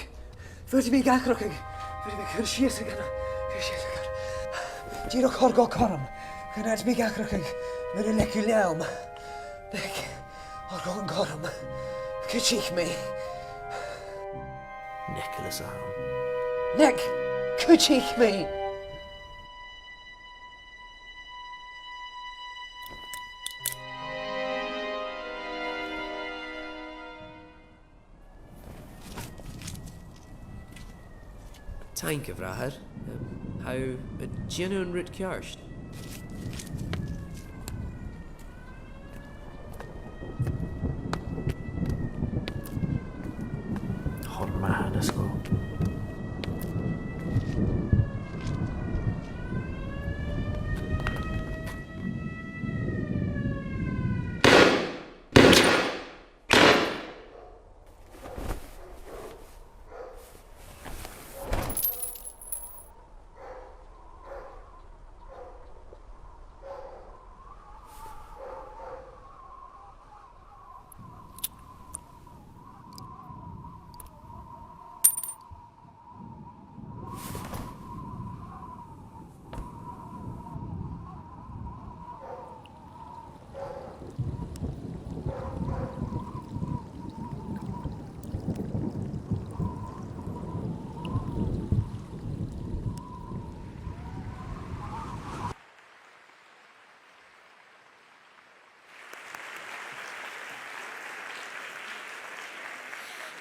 Faodaidh mi atharrachadh. Faodaidh mi cur sìos a ghanadh. Cur sìos a ghanadh. Dìreach thoir dhomh cothrom. Chan fhaod mi atharrachadh mura leig thu leam. Nick, thoir dhomh an cothrom. Cuidich mi. Nicholas a th' ann. Nick, cuidich mi. Taing, a bhràthair. Em, tha thu a' dèanamh an rud ceart.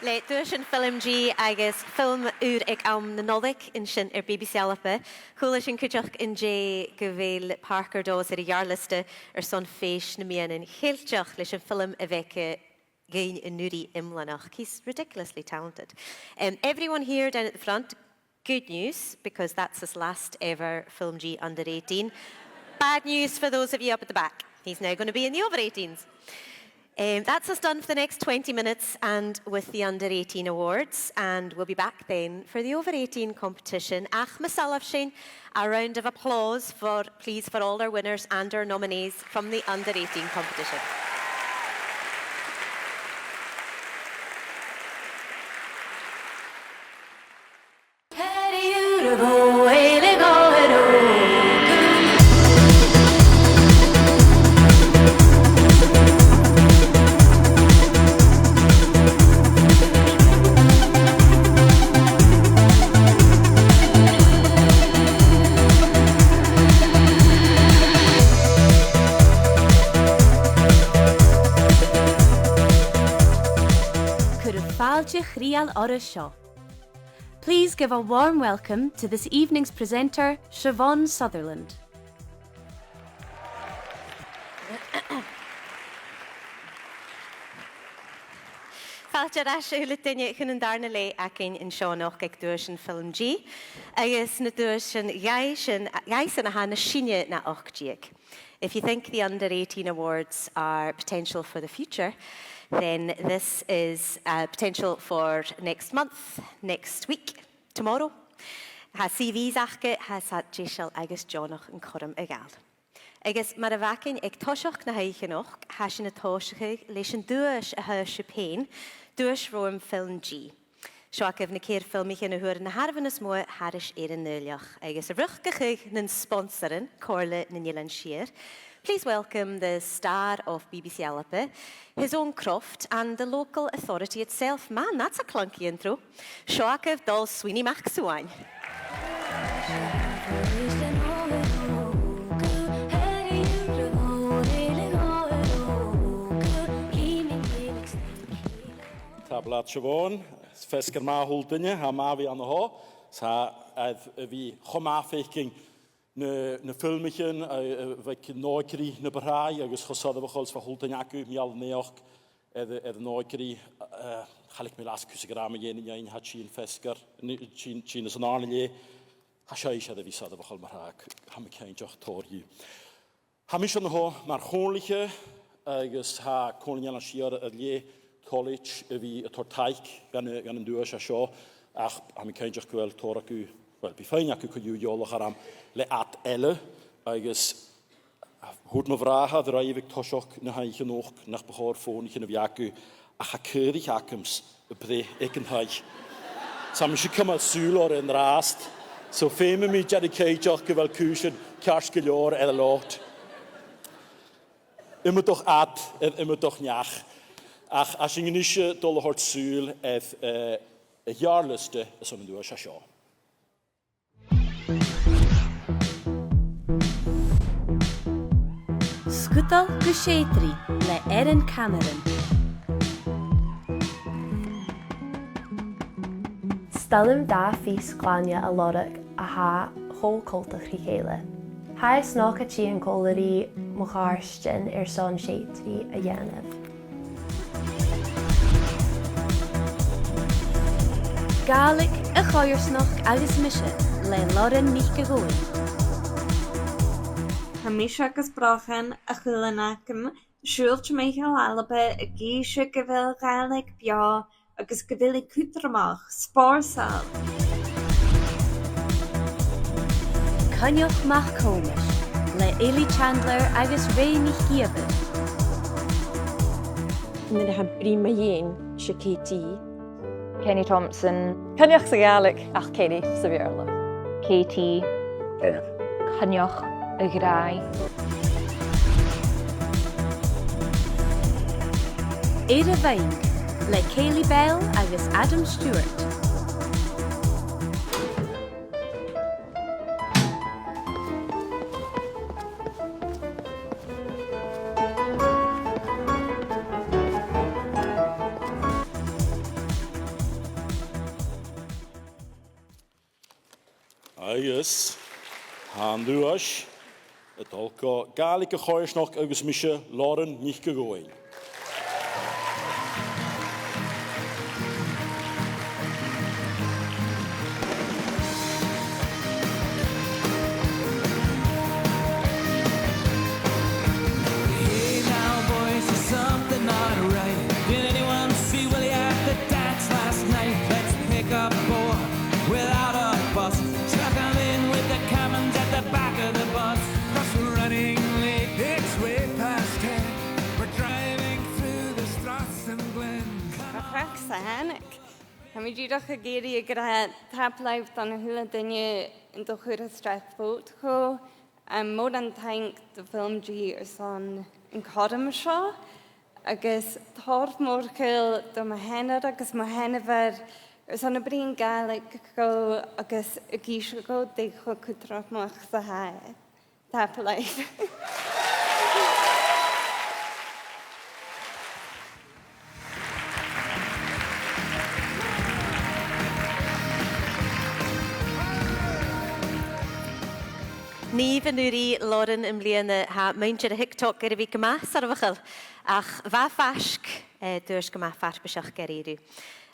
Le duais an FilmG agus film ùr aig àm na Nollaig an sin air B B C Alba, chuala sinn cuideachd an-dè gu bheil Parker Dawes air a' gheàrr-liosta airson Fèis nam Meadhanan Ceilteach leis an fhilm a bh' aige dhuinn an-uiridh, Iomlanach. He's ridiculously talented. Um, everyone here down at the front, good news, because that's his last ever FilmG under eighteen. Bad news for those of you up at the back. He's now gonna be in the over eighteens. Um, that's us done for the next twenty minutes and with the under eighteen awards, and we'll be back then for the over eighteen competition. Ach, ma 's aithne dhuibh sin, a round of applause for, please, for all our winners and our nominees from the under eighteen competition. Cuiribh fàilte chridheil orra seo. Please give a warm welcome to this evening's presenter, Siobhán Sutherland. Fàilte air ais a h-uile duine chun an dàrna leth againn an seo a-nochd aig duaisean FilmG, agus na duaisean dhaibhsan, dhaibhsan a tha nas sine na ochd deug. If you think the under eighteen awards are potential for the future, then this is, uh, potential for next month, next week, tomorrow. Tha C Vs aca, tha iad deiseil agus deònach an cothrom a ghabhail. Agus mar a bh' againn aig toiseach na h-oidhche a-nochd, tha sinn a' tòiseachadh leis an duais a th' agaibh fhèin, Duais Ròmham FilmG. Seo agaibh na ceithir filmichean a fhuair na h-àireamhan as motha thairis air an Fhaoilleach, agus a' riochdachadh nan sponsairean, Comhairle nan Eilean Siar. Please welcome the star of B B C Alba, his own croft, and the local authority itself. Man, that's a clunky intro. Seo agaibh Dòmhnall Sweeney MacSuain. Tapadh leat, Siobhán. Is feasgar math a h-uile duine, tha e math a bhith an seo. Tha e, a bhith cho math a' faicinn na, na filmichean, a, a bh' aig an òigridh na bu tràithe agus cho soirbheachail 's a bha a h-uile duine agaibh meal-a-naidheachd air, air an òigridh, eh, cha leig mi leas cus a' ghràidh mu dheidhinn an fhìrinn, tha e a' tighinn feasgar, an, tighinn, tighinn às an dàrna leth. Tha sibhse air a bhith soirbheachail mar-thà, tha mi cinnteach, tòrr dhiubh. Tha mise an seo mar chomhairliche agus tha Comhairle nan Eilean Siar air leth toilichte a bhith a' toirt taic dhan, dhan an duais a tha seo, ach tha mi cinnteach gu bheil tòrr agaibh, uill, bidh feadhainn agaibh co-dhiù eòlach orm le ad eile, agus thuirt mo bhràthair dhuibh aig toiseach na h-oidhche a-nochd nach bu chòir fònaichean a bhith agaibh, ach tha caoraich agamsa a' breith aig an taigh. Tha mise a' cumail sùil orra an-dràsta. So feumaidh mi dèanamh cinnteach gu bheil cùisean ceart gu leòr air an lot. Iomadach ad air iomadach neach. Ach tha sinn a-nise a' dol a thoirt sùil air, eh, a' gheàrr-liosta airson an duais a tha seo. Sgudail gu Seudraidh le Erin Cameron. 'S toil leam dà phìos glainne a lorg a tha cho coltach ri chèile. Tha e snog a' tighinn còmhla ri mo chàirdean airson Seudraidh a dhèanamh. Gàidhlig, a' choimhearsnachd agus mise le Lauren NicDhòmhnaill. Tha mise agus Brochan a' chuileann agam, siùil timcheall Alba, ag innse gu bheil Gàidhlig beò agus gu bheil i cudromach, spòrsail. Coinneach Mac Thòmais le Eilidh Chandler agus Rae NicÌomhair. Nuair a tha mi a' bruidhinn mu dheidhinn, 's e K T. Kenny Thompson. Coinneach sa Ghàidhlig ach Kenny sa Bheurla. K T. Kenny. Coinneach a' ghràidh. Air a' Bheing le Kayleigh Bell agus Adam Stewart. Agus tha an duais a' dol gu Gàidhlig a' Choimhearsnachd agus mise, Lauren NicDhòmhnaill. Hey now, boys, there's something not right. Did anyone see Willie at the dance last night? Let's pick up four without a fuss. Chuck 'em in with the commons at the back of the bus. 'Cause we're running late, it's way past ten. We're driving through the straths and glens. Gu dearbh, tha mi dìreach ag iarraidh a ràdh tapadh leibh dhan a h-uile duine an do chuir an stress vote dhomh. Am, mòran taing do FilmG airson an cothrom seo, agus tòrr mòr chaoil do mo sheanair agus mo sheanmhair airson a' bruidhinn Gàidhlig dhomh agus ag innse dhomh dè cho cudromach 's a tha e. Tapadh leibh. Niamh an-uiridh, Lauren am-bliadhna, tha muinntir a' TikTok air a bhith gu math soirbheachail, ach bha e faisg, eh, duais gu math farpaiseach gu dearbh.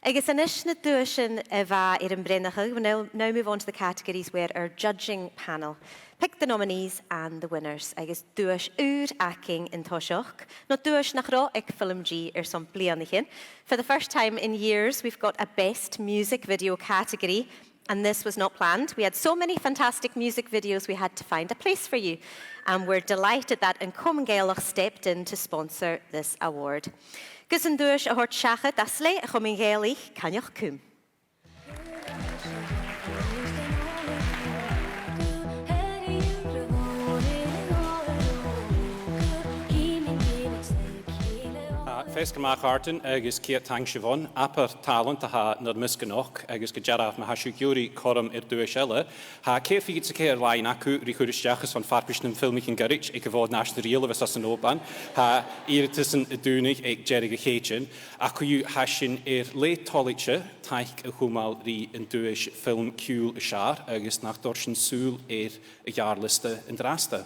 Agus a-nis na duaisean a bha air am breithneachadh, we'll now, now move on to the categories where our judging panel picked the nominees and the winners. Agus duais ùr againn an toiseach, no duais nach robh aig FilmG airson bliadhnaichean. For the first time in years, we've got a best music video category, and this was not planned. We had so many fantastic music videos, we had to find a place for you. And we're delighted that An Comunn Gàidhealach stepped in to sponsor this award. Gus an duais a thoirt seachad, às leth a' Chomuinn Ghàidhealaich, Coinneach Cùm. Ah, feasgar math, a chàirdean, agus ceud taing, Siobhán. Abair tàlant a tha nur measg a-nochd, agus gu dearbh, ma tha sibh ag iarraidh cothrom air duais eile, tha ceithir fichead 's a ceithir làithean agaibh ri chur a-steach airson farpais nam filmichean goirid aig a' Mhòd Nàiseanta Rìoghail a bhios san Òban. Tha iarrtasan a' dùnadh aig deireadh a' Chèitein. Ach co-dhiù, tha sinn air leth toilichte taic a chumail ri an duais film ciùil as fheàrr, agus nach toir sinn sùil air a' gheàrr-liosta an-dràsta.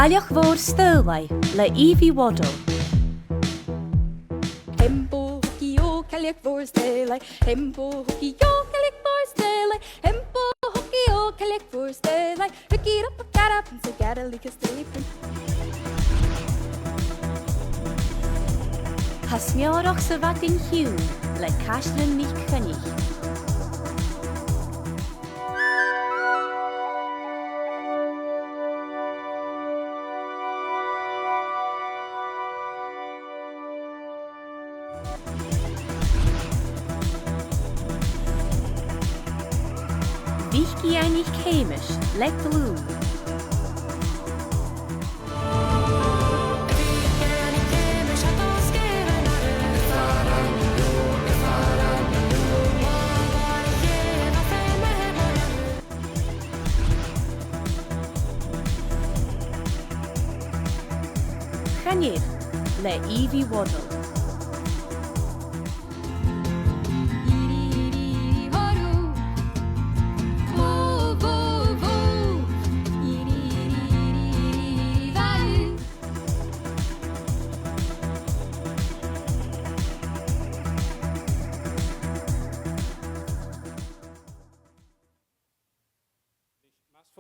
Cailleach Mhòr Staelaidh le Evie Waddell. Hembo hooky yo, cailleach mhòr staelaidh. Hembo hooky yo, cailleach mhòr staelaidh. Hembo hooky yo, cailleach mhòr staelaidh. Hook it up, hook that up, and so gotta lick a straight. Tha Smeòrach sa Mhadainn Chiùin le Caitlin NicCoinnich. Mhic Iain NicThòmais le Glùin. Chan eil, le Evie Waddell.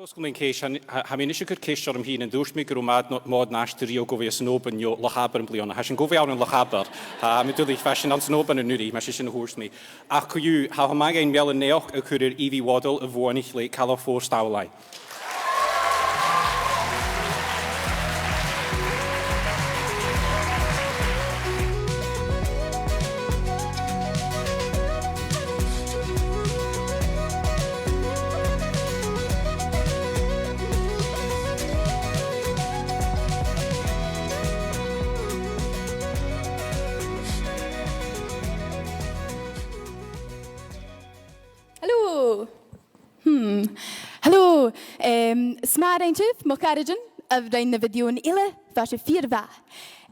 Mas fosgladh mi an ceist, tha, tha, tha mi a-nis a' cur ceist orm fhìn, an tuirt mi gun robh Mòd, Mòd Nàiseanta Rìoghail gu bhith san Òban no Loch Abar am-bliadhna. Tha sinn gu bhith ann an Loch Abar. Tha mi duilich, bha sinn anns an Òban an-uiridh, mas e sin a thuirt mi. Ach co-dhiù, tha e math againn meal an neach a chur air Evie Waddell a bhuannaich le Cailleach Mhòr Staelaidh. Hello. Hmm. Hello. Em, 's math a rinn sibh, mo charaidean, a rinn na bhidiothan eile, bha sibh fìor mhath.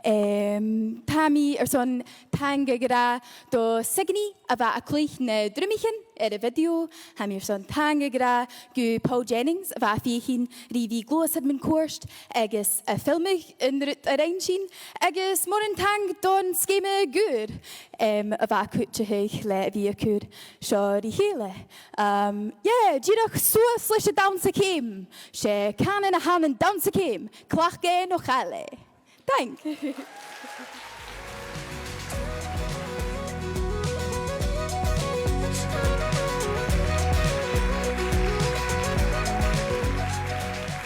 Em, tha mi airson taing a ràdh do Signy a bha a' cluich na drumaichean air a' video. Tha mi airson taing a ràdh gu Paul Jennings a bha a' feuchainn ri bhith a' gluasad mun cuairt agus a' filmeadh an rud a rinn sinn. Agus mòran taing don sgeama Gùar, em, a bha a' cuideachadh le bhith a' cur seo ri chèile. Um, yeah, dìreach suas leis an dannsa ceum. 'S e cànan a th' ann an dannsa ceum. Cleachd e no chaill e. Taing.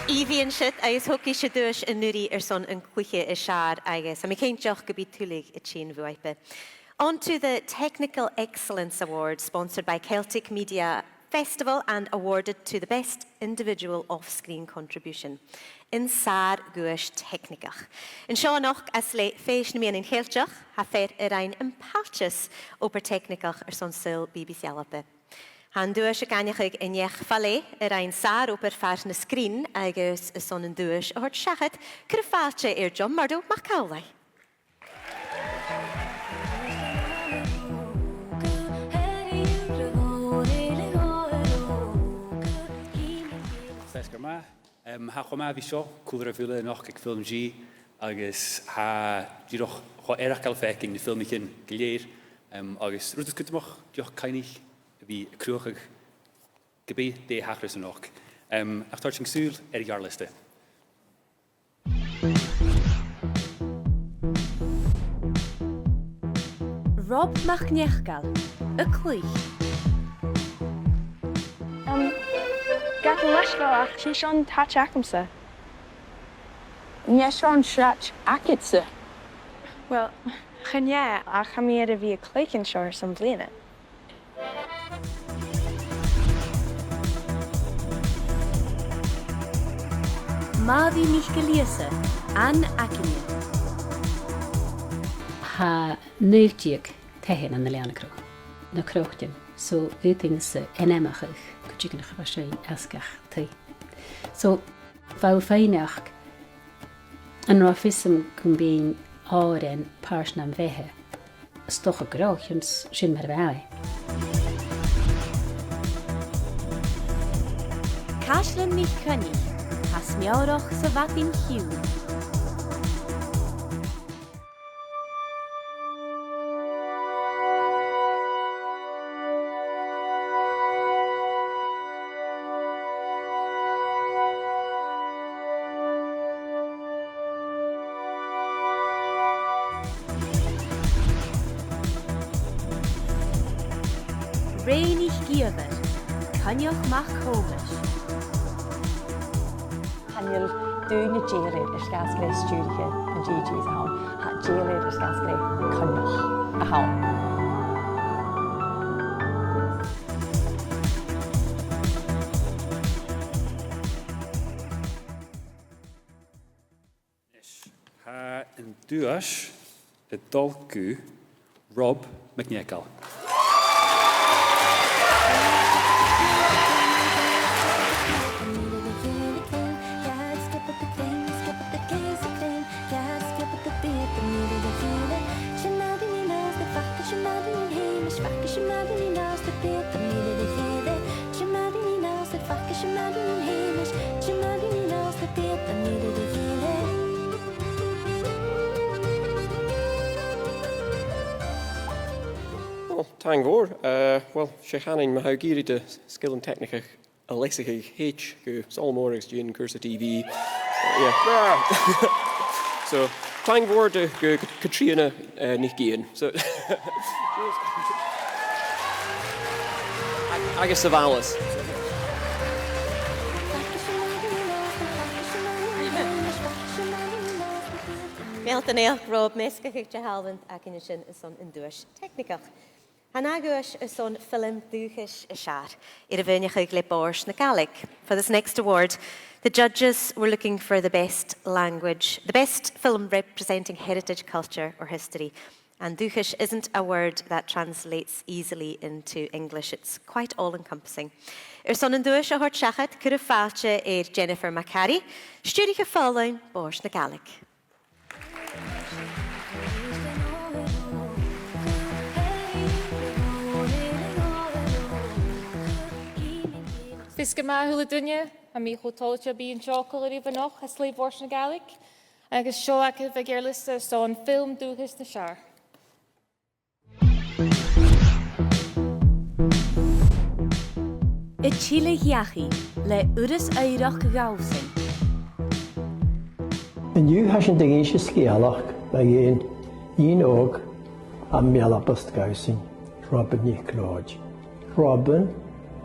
Evie an siud agus thog i an duais an-uiridh airson an cluiche as fheàrr agus tha mi cinnteach gum bi tuilleadh a' tighinn bhuaipe. On to the Technical Excellence Award, sponsored by Celtic Media Festival and awarded to the best individual off-screen contribution. An sàr-dhuais teicnigeach. An seo a-nochd às leth Fèis nam Meadhanan Ceilteach, tha fear a rinn am pailteas obair teicnigeach airson saoghal B B C Alba. Tha an duais ag aithneachadh an neach-falais a rinn sàr-obair far na sgrin agus airson an duais a thoirt seachad, cuiribh fàilte air John Murdo MacAmhlaigh. Feasgar math. Em, tha e cho math a bhith seo, còmhla ribh uile a-nochd aig FilmG, agus tha e dìreach cho eireachdail faicinn na filmichean gu lèir, em, agus rud as cudromaiche, dìreach cuimhnich a bhith a' cruthachadh ge bith dè thachras a-nochd. Em, ach thoir sinn sùil air a' gheàrr-liosta. Rob MacNeacail, a' cluich. Um, gabh mo leisgeul, ach chan e seo an t-àite agamsa. Chan e seo an t-àite agadsa. Well, chan e, ach tha mi air a bhith a' cluich an seo airson bliadhna. Màiri NicGillÌosa, An Againne. Tha naoi deug taighean ann an Leann a' Chruic. Na croitean, so dh'fhaodainn-sa ainmeachadh cuideigin a bha sin às gach taigh. So, bha thu a' faighneachd an robh fios agam gum bithinn òrain pàirt nam bheatha? 'S dòcha gun robh, chionn 's sin mar a bha e. Caislean NicCoinnich, as Meòrach sa Mhadainn Chiùin. Rèin NicÌomhair, Coinneach MacThòmais. Chan eil duine dèidheil air sgàth 's gur e stiùiriche an G G a th' ann, tha dèidheil air sgàth 's gur e Coinneach a th' ann. Tha an duais a' dol gu Rob MacNeacail. Ò, taing mhòr. Eh, uill, 's e chanainn, ma tha thu ag iarraidh do sgilean teicnigeach a leasachadh, thèid gu Sabhal Mòr agus dèan cùrsa T V. Yeah. So, taing mhòr do, gu, gu, Catrìona, eh, NicIain. So, agus sa bhaile. Meal do naidheachd, Rob, measgachadh de thàlant againn an sin airson an duais teicnigeach. Tha an ath dhuais airson film dùthchais as fheàrr, air a mhaoineachadh le Bòrd na Gàidhlig. For this next award, the judges were looking for the best language, the best film representing heritage, culture or history. And dùthchais isn't a word that translates easily into English. It's quite all-encompassing. Airson an duais a thoirt seachad, cuiribh fàilte air Jennifer McHarry, stiùiriche faoileann Bòrd na Gàidhlig. Is gu math a h-uile duine, tha mi cho toilichte a bhith an seo còmhla ribh a-nochd à Slighe Bhòrd na Gàidhlig, agus seo agaibh a' gheàrr-liosta son film Dùthchas nas Fheàrr. An Tilleadh Dhachaigh le Urras Oighreachd Dhalsainn. An-diugh tha sinn ag innse sgeulachd mu dheidhinn nighean òg à Mealbast Dhalsainn, Robin NicLeòid. Robin,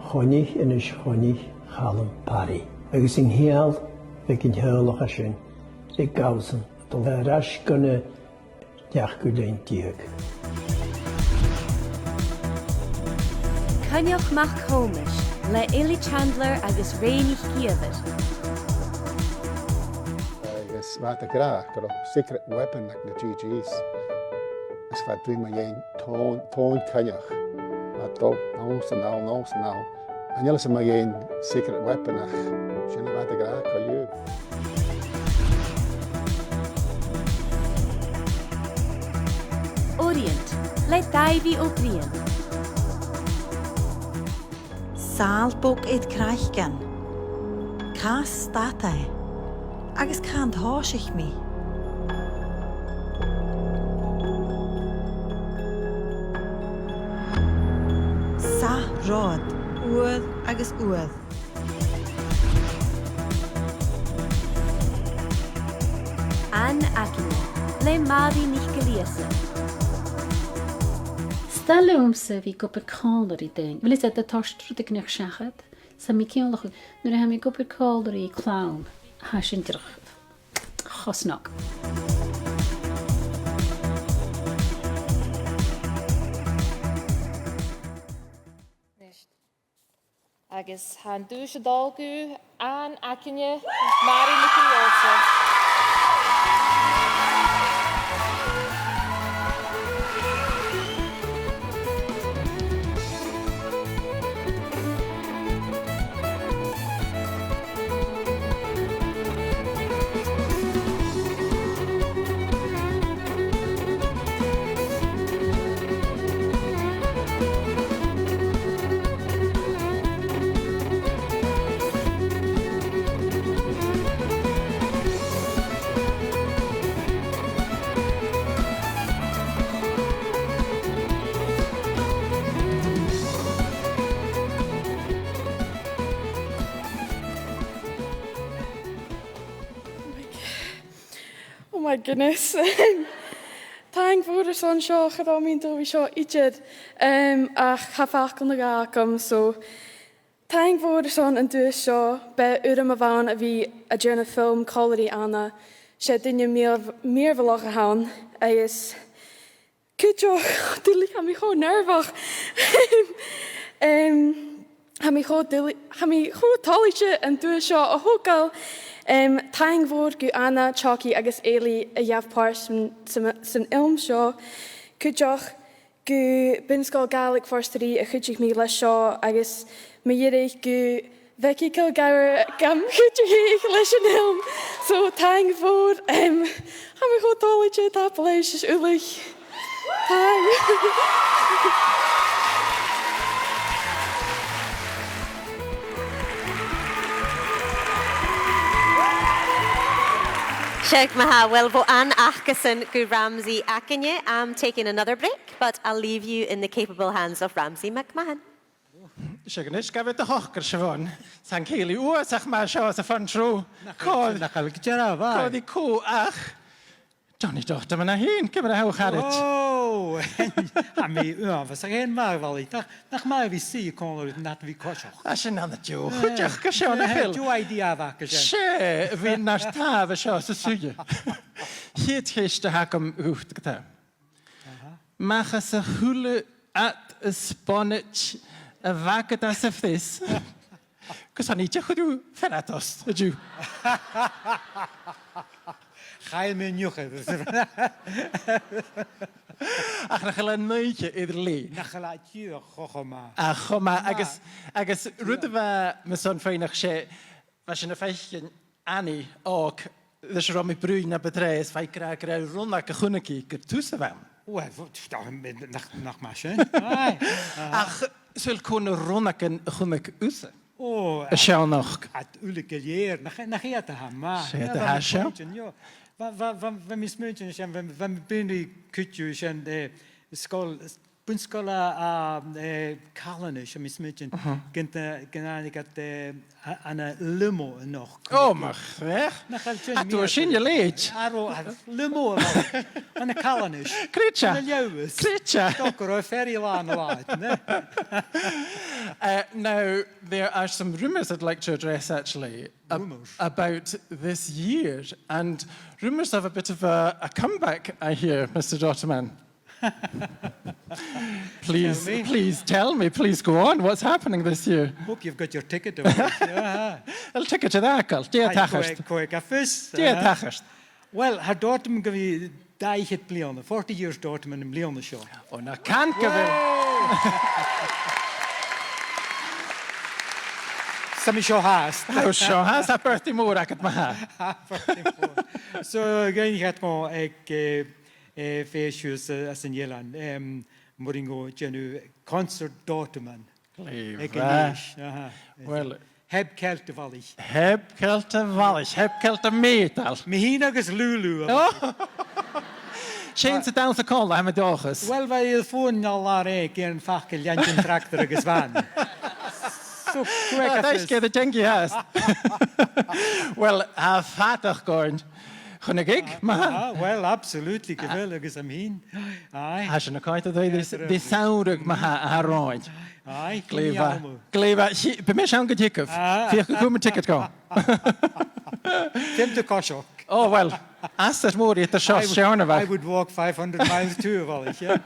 choinnich Innis Choinnich Chaluim Parry, agus an ceangal aig an teaghlach a tha sin ri Dhalsainn a' dol air ais gu na deich gu linn deug. Coinneach Mac Thòmais le Eilidh Chandler agus Rae NicÌomhair. Agus bha iad ag ràdh gu robh secret weapon aig na G Gs. Is bha e a' dol mu dheidhinn tòn, tòn Choinnich. Bha e a' dol a-null 's a-nall, a-null 's a-nall. Chan eil fhios agam mu dheidhinn secret weapon ach sin a bha iad ag ràdh co-dhiù. Orient le Daibhidh Ó Briain. Sàl bog air craiceann. Càit an stad e? Agus càit an tòisich mi? Sa rathad, uair agus uair. An Againne le Màiri NicGillÌosa. 'S toil leamsa a bhith ag obair còmhla ri daoine. Bheil fhios agad, tha toirt rudeigin seachad, 's tha mi cinnteach, nuair a tha mi ag obair còmhla ri clann, tha sin dìreach cho snog. Agus tha an duais a' dol gu An Againne, Màiri NicGillÌosa. Oh my goodness. Taing mhòr airson seo, cha robh mi an dùil a bhith seo idir, em, ach tha facal no dhà agam, so taing mhòr airson an duais seo. B' e urram a-mhàin a bhith a' dèanamh film còmhla ri Anna. 'S e duine mìor-, mìorbhaileach a th' ann, agus cuideachd, duilich, tha mi cho nearbhach. Em, tha mi cho duil-, tha mi cho toilichte an duais seo a thogail. Em, taing mhòr gu Anna, Ciocaidh agus Eilidh a ghabh pàirt san, san, san fhilm seo. Cuideachd gu Bun-sgoil Ghàidhlig Phort Rìgh a chuidich mi leis seo, agus mu dheireadh gu Vicky Kilgour gam chuideachadh leis an fhilm. So, taing mhòr, em, tha mi cho toilichte, tapadh leibhse uile. Taing. 'S e, ma-thà, uill, bho An Acasan gu Ramsay Againne, I'm taking another break, but I'll leave you in the capable hands of Ramsay McMahon. 'S e, a-nis, gabh do shocair, Siobhán. 'S tha an cèilidh uabhasach math seo sa front row. Nach eil, nach eil gu dearbh, aye. Cò dì cò ach Johnny Dotaman fhèin, ciamar a tha thu, a charaid? Ò, tha mi uabhasach fhèin marbhaileach. Nach, nach math a bhith suidhe còmhla riut nad bhith coiseachd. Tha sin an-diugh. Eh, cuideachd, gu seo, nach eil? Deagh idea a bh' aca sin. 'S e, a bhith nar tàmh an seo san t-suidhe. A' chiad cheist a th' agam dhut, ge-tà. Aha. Mach às a h-uile ad is bonaid a bh' agad anns a' phreas, gus an tèid a chur thu far an tost, an-diugh. Chaill mi an iuchair. Ach nach eil an oidhche air leth. Nach eil e dìreach cho, cho math. Ach cho math, agus, agus rud a bha mi airson faighneachd, 's e, bha sinn a' faicinn Annie òg, leis an robh mi a' bruidhinn na bu tràithe, is bha i ag ràdh gur e rionnag a chunnaic i, gur tusa a bh' ann. Uill, nach, nach math sin. Aye. Ach saoil cò na rionnagan a chunnaic thusa? Ò, a' seann ochd. Iad uile gu lèir, nach, nach iad a tha math. 'S iad a tha seo. Bha mi a' smaointinn, jo. Bha, bha, bha, bha mi a' smaointinn sin, bha, bha mi a' bruidhinn ri cuideigin, eh, sgoil, bun-sgoil à, à, eh, Calanais, tha mi a' smaointinn, gun, eh, gun tàinig iad, eh, a-, ann an limo a-nochd. Ò, mo chreach. Nach eil sin... A, tha sin a leithid. Air, air limo a-nochd. Ann an Calanais. Creididh. Ann an Leòdhas. Creididh. Dòcha gun robh ferry làn a-mhàin, ne? Uh, now, there are some rumours I'd like to address, actually, ab-, about this year, and rumours of a bit of a, a comeback, I hear, Mister Doterman. Please, please tell me, please go on. What's happening this year? Hope you've got your ticket already. Aha. Well, ticket to that, girl. Dè tha a' tachairt? Cò aig a tha fios? Dè tha a' tachairt? Well, tha Doterman gu bhith dà fhichead bliadhna, forty years Doterman am bliadhna seo. Ò, na can gu bheil. Tha mi seo fhathast. Tha seo fhathast, tha birthday mòr agad ma-thà. Tha birthday mòr. So, dh'fhaighnich iad dhomh aig, eh, eh, fèis shuas, eh, às an eilean, em, mur an robh dèanamh concert Doterman. Glè mhath. Aig an fhèis, aha. Well, heb ceilt a' bhalaich. Heb ceilt a' bhalaich, heb ceilt a' mheudail. Mi fhìn agus Lulu. Ò! Sin 's a' dannsa còmhla, tha mi an dòchas. Well, bha i air fòn an-dràsta, air an fhacal, leantainn tractar agus bhan. So, cò aig a tha fios? Tha e a' dol gu dinghy fhathast. Well, tha fadachd oirnn chun a' ghig, ma-thà. Ah, well, absolutely, gu bheil, agus am fhìn. Aye. Tha sinn a' coimhead air adhart ri, ri samhradh ma-thà a tha romhainn. Aye, glè mhath. Glè mhath. Bidh mise ann gu teagamh. Ah. Feuch gun cuir mi ticket dhomh. Feumaidh tu coiseachd. Oh, well, astar mòr eadar seo is Steòrnabhagh. I would, I would walk five hundred miles too, a bhalaich, yeah.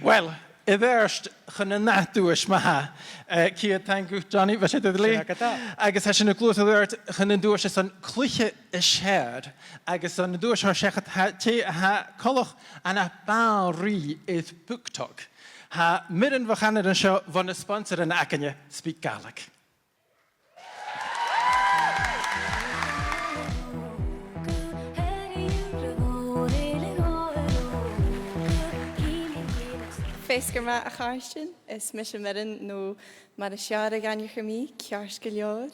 Well, a' bhith air adhart chun an ath dhuais ma-thà, eh, ceud taing dhut, Johnny, bha sin duilich. Sin agad e. Agus tha sinn a' gluasad air adhart chun an duais airson cluiche as fheàrr, agus an duais a th' air a' chòmhradh, tha, tha e coltach ann am Banrigh air Booktok. Tha Muireann Bhochanan an seo bho na sponsoran againne, SpeakGaelic. Feasgar math, a chàirdean, is mise Muireann, no mar as fheàrr a dh'aithnichear mi, Ceart gu Leòr.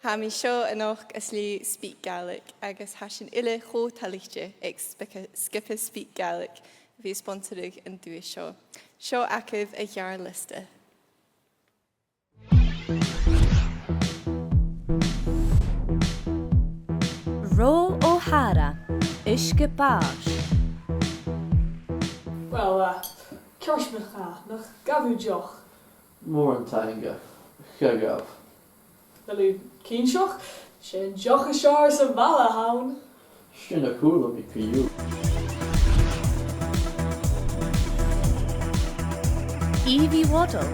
Tha mi seo a-nochd às leth SpeakGaelic, agus tha sinn uile cho toilichte aig sp-, sgioba SpeakGaelic a bhith a' sponsoradh an duais seo. Seo agaibh a' gheàrr-liosta. Ro O'Hara, Uisge Bàis. Well, uh, ceart ma-thà, nach gabh thu deoch? Mòran taing, cha ghabh. A bheil thu cinnteach? 'S e an deoch as fheàrr sa bhaile a th' ann. Sin a chuala mi co-dhiù. Evie Waddell,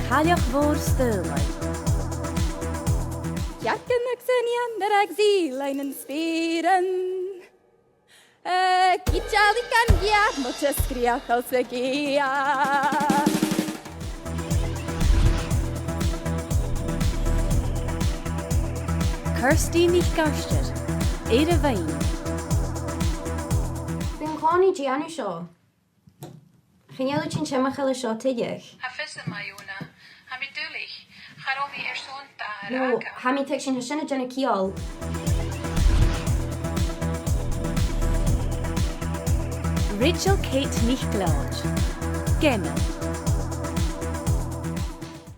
Cailleach Mhòr Staoilidh. Cearcan agus an eanar agus ìlean an speuran. Eh, gidsealaich an gheàrr, mo tha sgreuchail sa gheàrr. Kirsty NicArtair, Air a' Bheinn. Bidh an clò a' dèanamh seo. Chan eil thu timcheall air seo tuilleadh. Tha fios agam, Iona. Tha mi duilich. Cha robh mi airson d' athair fhàgail. No, tha mi a' tuigsinn, tha sin a' dèanamh ciall. Rachel Kate NicLeòid, Geama.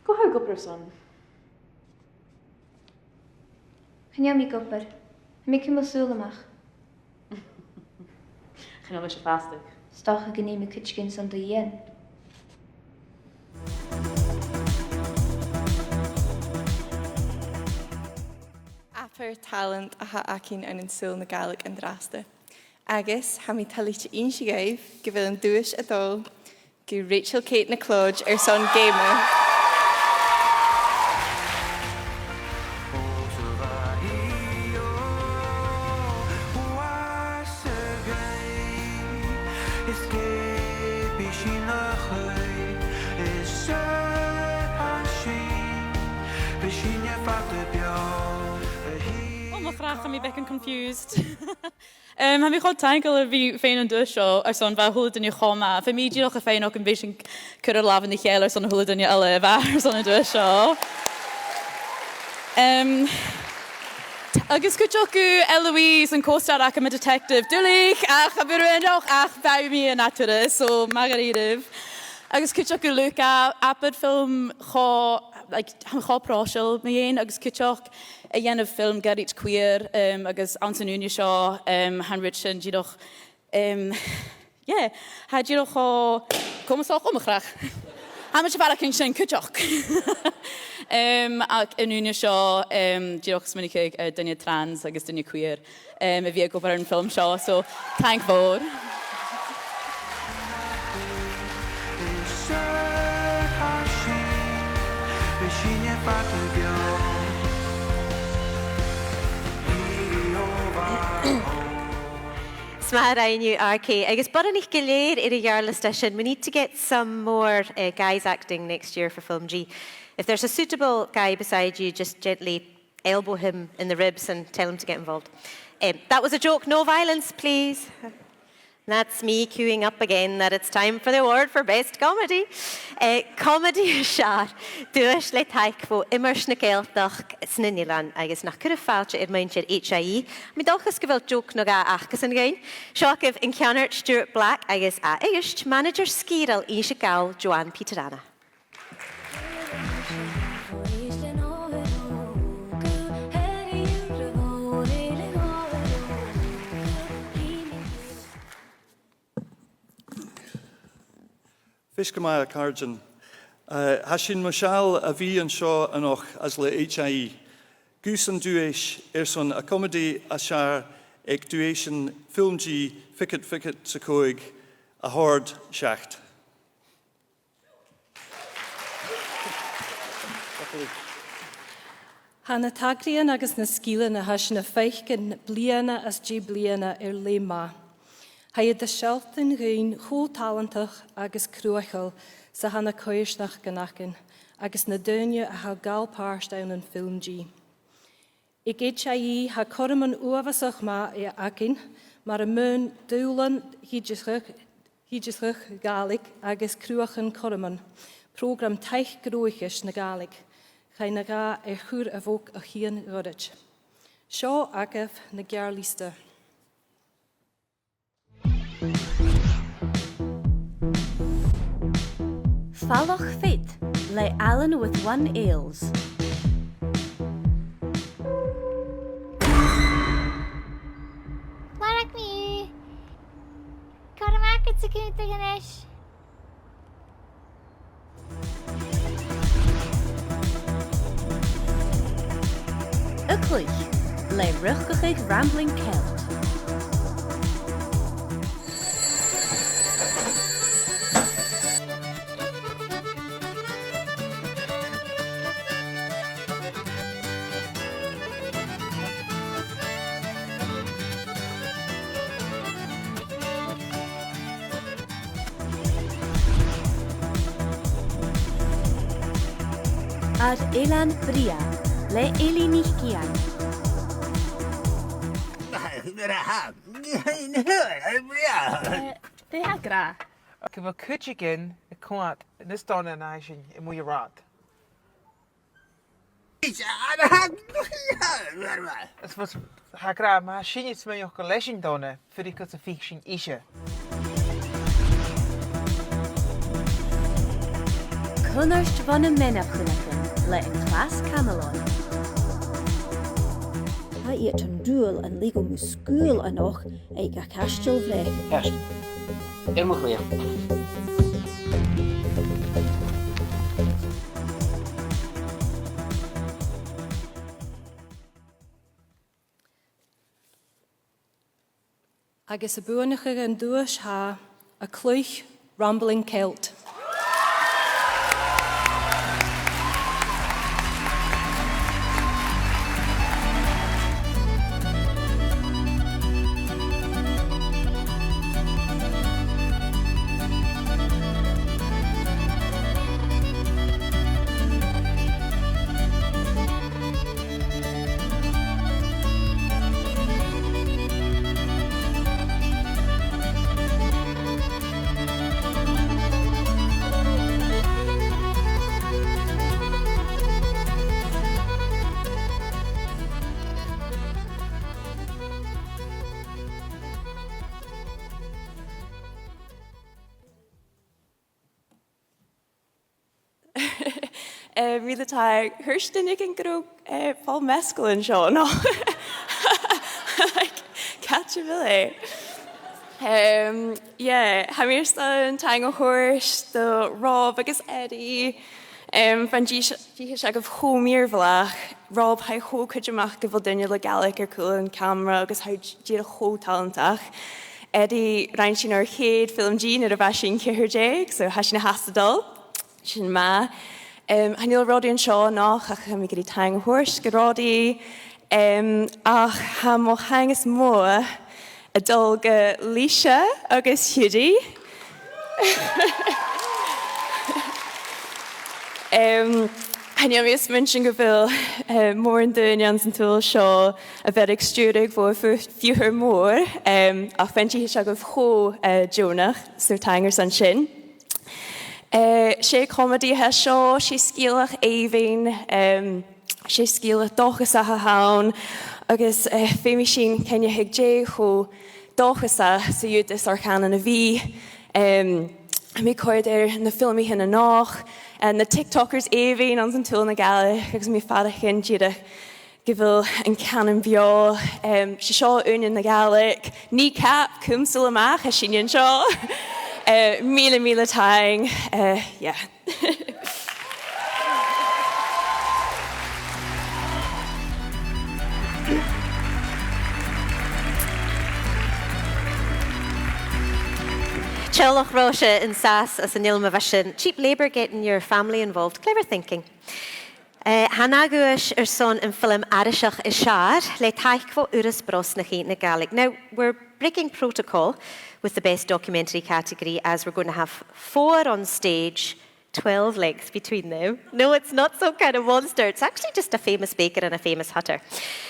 Cò tha thu ag obair airson? Chan eil mi ag obair. Tha mi a' cumail sùil a-mach. Chan eil mise a' fastadh. 'S dòcha gun dèan mi cuideigin son do dhìon. Abair tàlant a th' againn ann an saoghal na Gàidhlig an-dràsta. Agus tha mi toilichte innse dhuibh gu bheil an duais a' dol gu Rachel Kate NicLeòid airson Geama. Mo chreach, tha mi beagan confused. Em, tha mi cho taingeil a bhith a' faighinn an duais seo, airson bha a h-uile duine cho math. Bha mi dìreach a' faighneachd am bi sinn a' cur ar làmhan ri chèile airson a h-uile duine eile a bha airson an duais seo. Em, t-, agus cuideachd gu Eloise, an co-star agam, a' detective, duilich, ach a bhith rinneach, ach bha mi an ath turas, so math dha-rìribh. Agus cuideachd gu Luke, a, abair film cho, like, cho pròiseil mu dheidhinn, agus cuideachd a' dèanamh film goirid queer, em, agus anns an ùine seo, em, tha an rud sin dìreach, em, yeah, tha e dìreach cho comasach, o mo chreach. Tha mi a' faireachdainn sin cuideachd. Em, ach an ùine seo, em, dìreach smaoineachadh air, eh, daoine trans agus daoine queer, em, a bhith ag obair air an film seo, so, taing mhòr. Is math a rinn thu, R K, agus boireannaich gu lèir air a' gheàrr-liosta sin. We need to get some more, uh, guys acting next year for Film G. If there's a suitable guy beside you, just gently elbow him in the ribs and tell him to get involved. Um, that was a joke. No violence, please. That's me queuing up again that it's time for the award for best comedy. Eh, comedy as fheàrr, duais le taic bho Iomairt na Gàidhealtachd 's nan Eilean, agus nach cuiribh fàilte air muinntir H I E. Tha mi an dòchas gu bheil joke no dhà acasan dhuinn. Seo agaibh an ceannard Stuart Black agus à Uibhist, manaidsear sgìreil Innse Gall, Joanne Peter Anna. Feasgar math, a chàirdean. Eh, tha sinn mothachail a bhith an seo a-nochd às leth H I E. Gus an duais airson a' chomedy as fheàrr aig duaisean Film G fichead fichead 's a còig a thoirt seachad. Tha na tagraidhean agus na sgilean a tha sinn a' faicinn bliadhna às dèidh bliadhna air leth math. Tha iad a' sealltainn dhuinn cho tàlantach agus cruthachail 's a tha na coimhearsnachdan againn agus na daoine a tha a' gabhail pàirt ann am Film G. Aig H I E tha cothroman uabhasach math againn, mar am Meadhan Dùbhlann, Thìdeascach, Thìdeascach Gàidhlig agus Cruachan Cothroman, prògram taic-ghnothaich na Gàidhlig. Chaidh na dhà air chur a bhog o chian ghoirid. Seo agaibh na geàrr-liosta. Falach Fit le Alan with one Ailes. Marag mi. Cothrom agad-sa cunntadh a-nis. A' Chluich le Riochdachadh Rambling Celt. Ar Eilean Brèagha le Eilidh NicIain. Eh, dè tha e ag ràdh? Gu bheil cuideigin a' coimhead nas dona na sinn a-muigh an rathad. Is bhos, tha e ag ràdh, ma tha sinne a' smaoineachadh gu bheil esan dona, fuirich gus am faic sinn ise. Cunnart bho na meanbh-chuideachain le An Clas Camelot. Tha iad an dùil an leig thu mo sgaoil a-nochd aig a' Chaisteal Bhreac. Ceart. Air mo chliath. Agus a' buannachadh an duais tha A' Chluich Rambling Celt. Eh, mìle taing. Thuirt duine againn gun robh, eh, Paul Mescal an seo, no? Like, càit a bheil e? Em, yeah, tha mi airson taing a thoirt do Rob agus Eddie. Em, bha an dithis-, dithis agaibh cho mìorbhaileach. Rob, tha e cho cuideachail gu bheil duine le Gàidhlig air cùl an camara agus tha thu dìreach cho tàlantach. Eddie, rinn sinn ar cheud film dìnnear nuair a bha sinn ceithir deug, so tha sinn a' dol. Sin math. Em, chan eil Roddy an seo a-nochd, ach tha mi ag iarraidh taing a thoirt gu Roddy. Em, ach tha mo thaing as motha a' dol gu Laoise agus Judy. Em, chan eil mi a' smaoineachadh gu bheil, eh, mòran daoine anns an t-saoghal seo a bheireadh stiùireadh bho fu-, fiughair mòr, em, ach bha an dithis agaibh cho, eh, deònach, so taing airson sin. Eh, 's e comedy a tha seo, 's e sgeulachd èibhinn, em, 's e sgeulachd dòchasach a th' ann, agus, eh, feumaidh sinn coinneachadh dè cho dòchasach 's a dh'fhaodas ar cànan a bhith. Em, tha mi a' coimhead air na filmichean a-nochd, eh, na TikTokers èibhinn anns an t-saoghal na Gàidhlig, agus tha mi a' faireachdainn dìreach gu bheil an cànan beò, em, 's e seo ùine na Gàidhlig, Kneecap, cùm sùil a-mach, tha sinne an seo. Eh, mìle, mìle taing, eh, yeah. Teaghlach Roise an sàs anns an fhilm a bha sin. Cheap labour getting your family involved. Clever thinking. Eh, tha an ath dhuais airson am film aithriseach as fheàrr, le taic bho Urras Brosnachaidh na Gàidhlig. Now, we're breaking protocol with the best documentary category, as we're going to have four on stage, twelve lengths between them. No, it's not some kind of monster. It's actually just a famous baker and a famous hutter.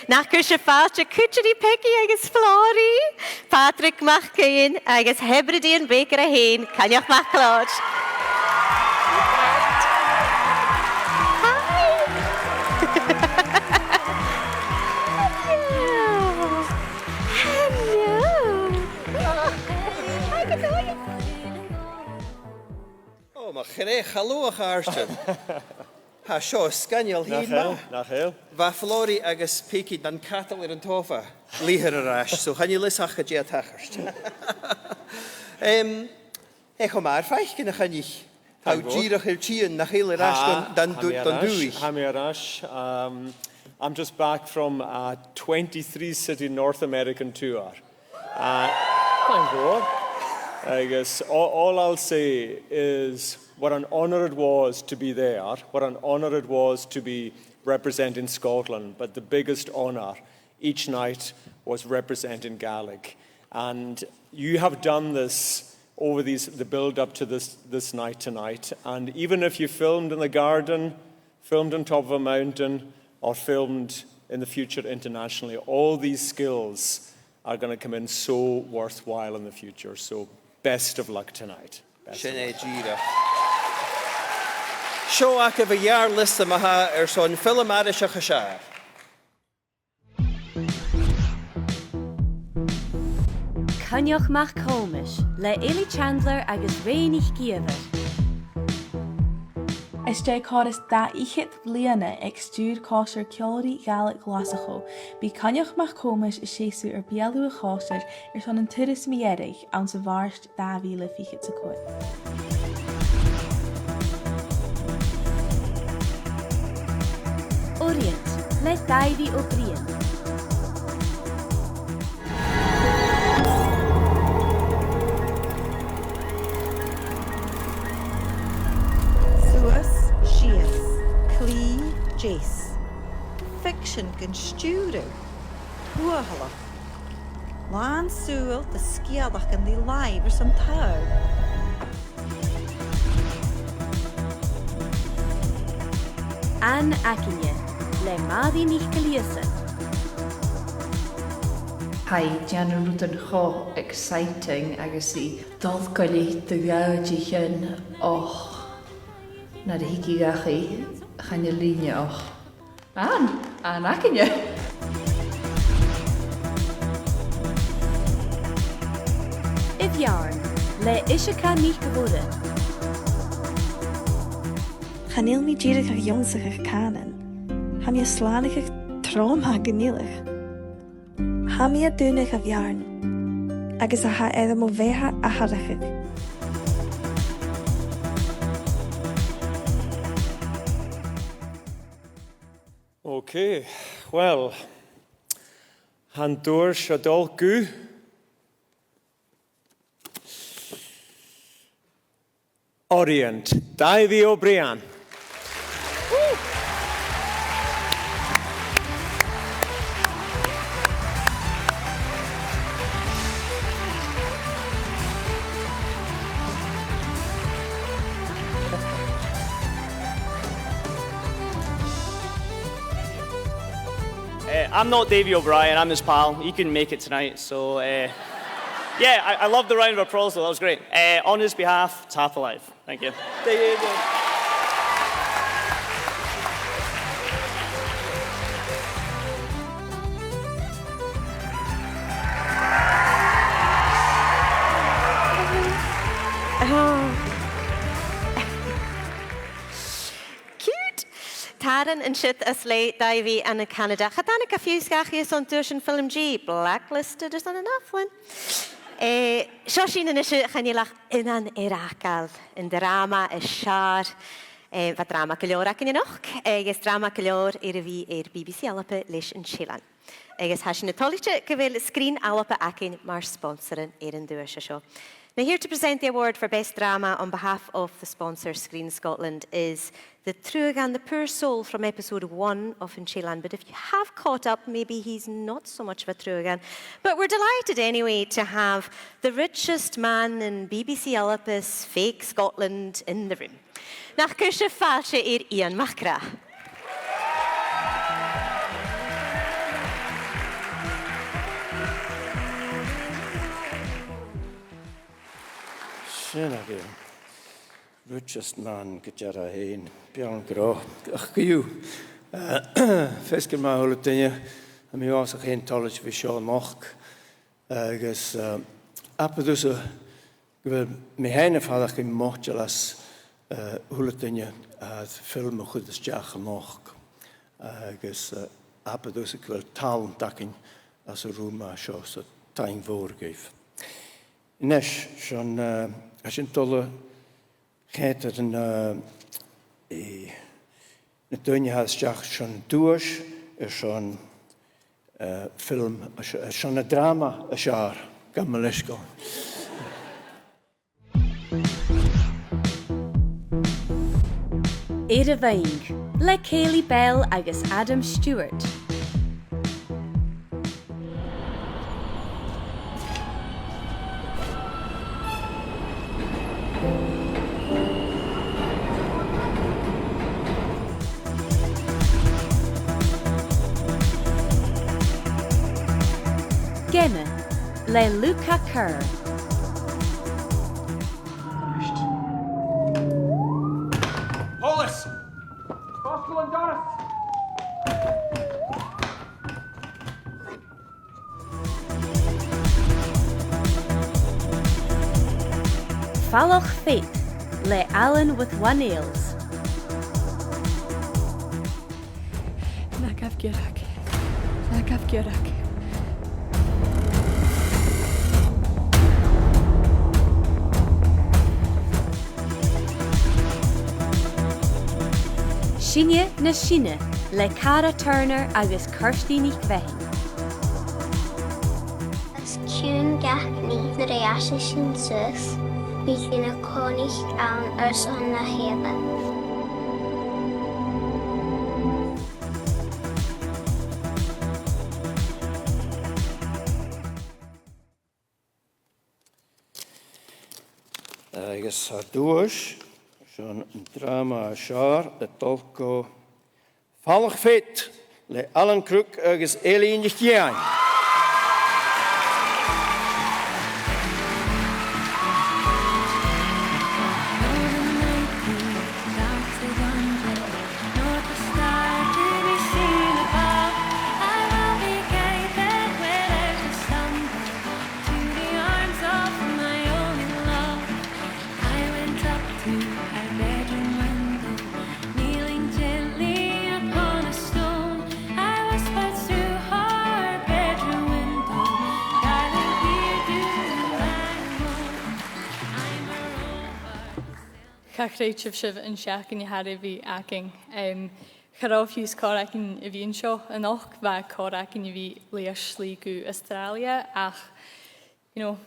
Nach cuir sibh fàilte gu Judy, Peigi agus Flòraidh, Pàdraig MacIain agus Hebridean Baker a h-aon, Coinneach MacLeòid. Hi. Hello. Hello. Hi, good morning. Ò, mo chreach, halò, a chàirdean. Tha seo sgoinneil. Nach eil, nach eil. Bha Flòraidh agus Peigi nan cadal air an t-sòfa leth-uair air ais, so chan eil fhios ach gu dè tha tachairt. Em, tha e cho math ur faicinn, a Choinnich. Tha thu dìreach air tighinn, nach eil, air ais don, don, don dùthaich. Tha mi air ais. Um, I'm just back from a twenty-three city North American tour. Uh, thank you. Agus all, all I'll say is what an honour it was to be there, what an honour it was to be representing Scotland, but the biggest honour each night was representing Gaelic. And you have done this over these, the build-up to this, this night tonight. And even if you filmed in the garden, filmed on top of a mountain, or filmed in the future internationally, all these skills are gonna come in so worthwhile in the future. So best of luck tonight. Best of luck. Sin e dìreach. Seo agaibh a' gheàrr-liosta ma-thà airson film aithriseach as fheàrr. Coinneach MacThòmais le Eilidh Chandler agus Rae NicÌomhair. Às dèidh còrr is dà fhichead bliadhna aig stiùir Còisir Ceòlraidh Ghàidhlig Ghlaschu, bidh Coinneach MacThòmais a' seasamh air beulaibh a' chòisir airson an turas mu dheireadh anns a' Mhàrt dà mhìle fichead 's a còig. Orient, le Daibhidh Ó Briain. Suas, sìos, clì, deas. Ficsean gun stiùireadh. Buadhaileach. Làn sùil de sgeulachdan ri làimh airson tadhal. An Againne, le Màiri NicGillÌosa. Tha i a' dèanamh rudan cho exciting agus i a' dol gu leth de dh'àiteachan, och, nuair a thig i dhachaigh, chan eil lìne, och. Ann, An Againne. A' Bheàrn, le Iseacha NicMhoire. Cha Chan eil mi dìreach ag ionnsachadh cànan. Tha mi a' slànachadh tràma gu naidheachd. Tha mi a' dùnadh a' bheàrn, agus a tha air mo bheatha atharrachadh. Okay, well, tha an duais a' dol gu Orient, Davy O'Brien. Uh, I'm not Davy O'Brien, I'm his pal. He couldn't make it tonight, so, uh, yeah, I, I love the round of applause, though. That was great. Uh, on his behalf, tapadh leibh. Thank you. There you go. Oh. Cute! Tàrn an siud às leth Davy ann an Canada. Cha tàinig e fiù 's dhachaigh airson duais an FilmG, blacklisted airson an ath-bhliadhna. Eh, seo sinn a-nis, chan eil ach aon air fhàgail, an dràma as fheàrr. Eh, bha dràma gu leòr againn a-nochd, agus dràma gu leòr air a bhith air B B C Alba leis an t-Eilean. Agus tha sinn toilichte gu bheil Sgrìn Alba againn mar sponsor air an duais seo. Now, here to present the award for Best Drama on behalf of the sponsor, Screen Scotland, is the Truaghan, the poor soul from episode one of An t-Eilean. But if you have caught up, maybe he's not so much of a Truaghan. But we're delighted anyway to have the richest man in B B C Alba's fake Scotland in the room. Nach cuir sibh fàilte air Iain MacRath. Sin agad e. Richest man, gu dearbh fhèin. Beannachd gu robh. Ach co-dhiù, eh, feasgar math a h-uile duine, tha mi uabhasach fhèin toilichte a bhith seo a-nochd. Agus, eh, abair thusa gu bheil mi fhèin a' faireachdainn moiteil às, eh, a h-uile duine a tha am film a' cur a-steach a-nochd. Agus, eh, abair thusa gu bheil tàlant againn anns an rùm a tha seo, so taing mhòr dhuibh. A-nis, 's ann, eh, tha sinn a' dol a choimhead air na, eh, na daoine a tha a-steach airson duais, airson, eh, film, airson an dràma as fheàrr, gabh mo leisgeul. Air a' Mhing, le Céilidh Bell agus Adam Stewart. Gemma, le Luca Kerr. Poileas! Fosgail an doras! Falach Fead, le Alan with One Nails. Na gabh giorrag. Na gabh giorrag. Sinne na Sine, le Cara Turner agus Kirsty NicMheathain. Os cionn gach nì nuair a dh'fhàsas sinn suas, bidh sinn a' còmhnaidh ann airson na h-aonar. Agus ar duais, 's ann an dràma as fheàrr a' dol gu Falach Fead le Alan Crook agus Eilidh NicDhiain. Cha chreid sibh an t-seachdain a tha air a bhith againn. Em, cha robh fiù 's còir againn a bhith an seo a-nochd, bha còir againn a bhith a' leum slighe gu Astràilia, ach, you know,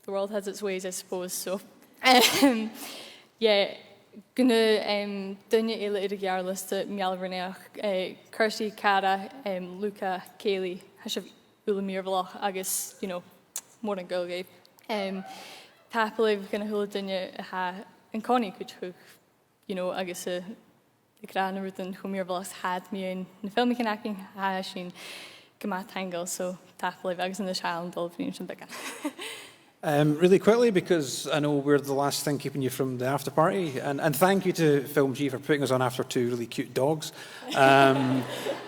the world has its ways, I suppose, so. Em, yeah, gun a, em, duine eile air a' gheàrr-liosta, meal-a-naidheachd, eh, Kirsty, Cara, em, Luca, Kaylee, tha sibh uile mìorbhaileach agus, you know, mòran gaol dhuibh. Em, tapadh leibh dhan a h-uile duine a tha an-còmhnaidh cuideachd, you know, agus a, ag ràdh na rudan cho mìorbhaileach 's a tha iad mu na filmichean againn, tha sinn gu math taingeil, so tapadh leibh agus an-dràsta a' dol a bhruidhinn sinn beagan. Um, really quickly, because I know we're the last thing keeping you from the after party, and, and thank you to Film G for putting us on after two really cute dogs. Um,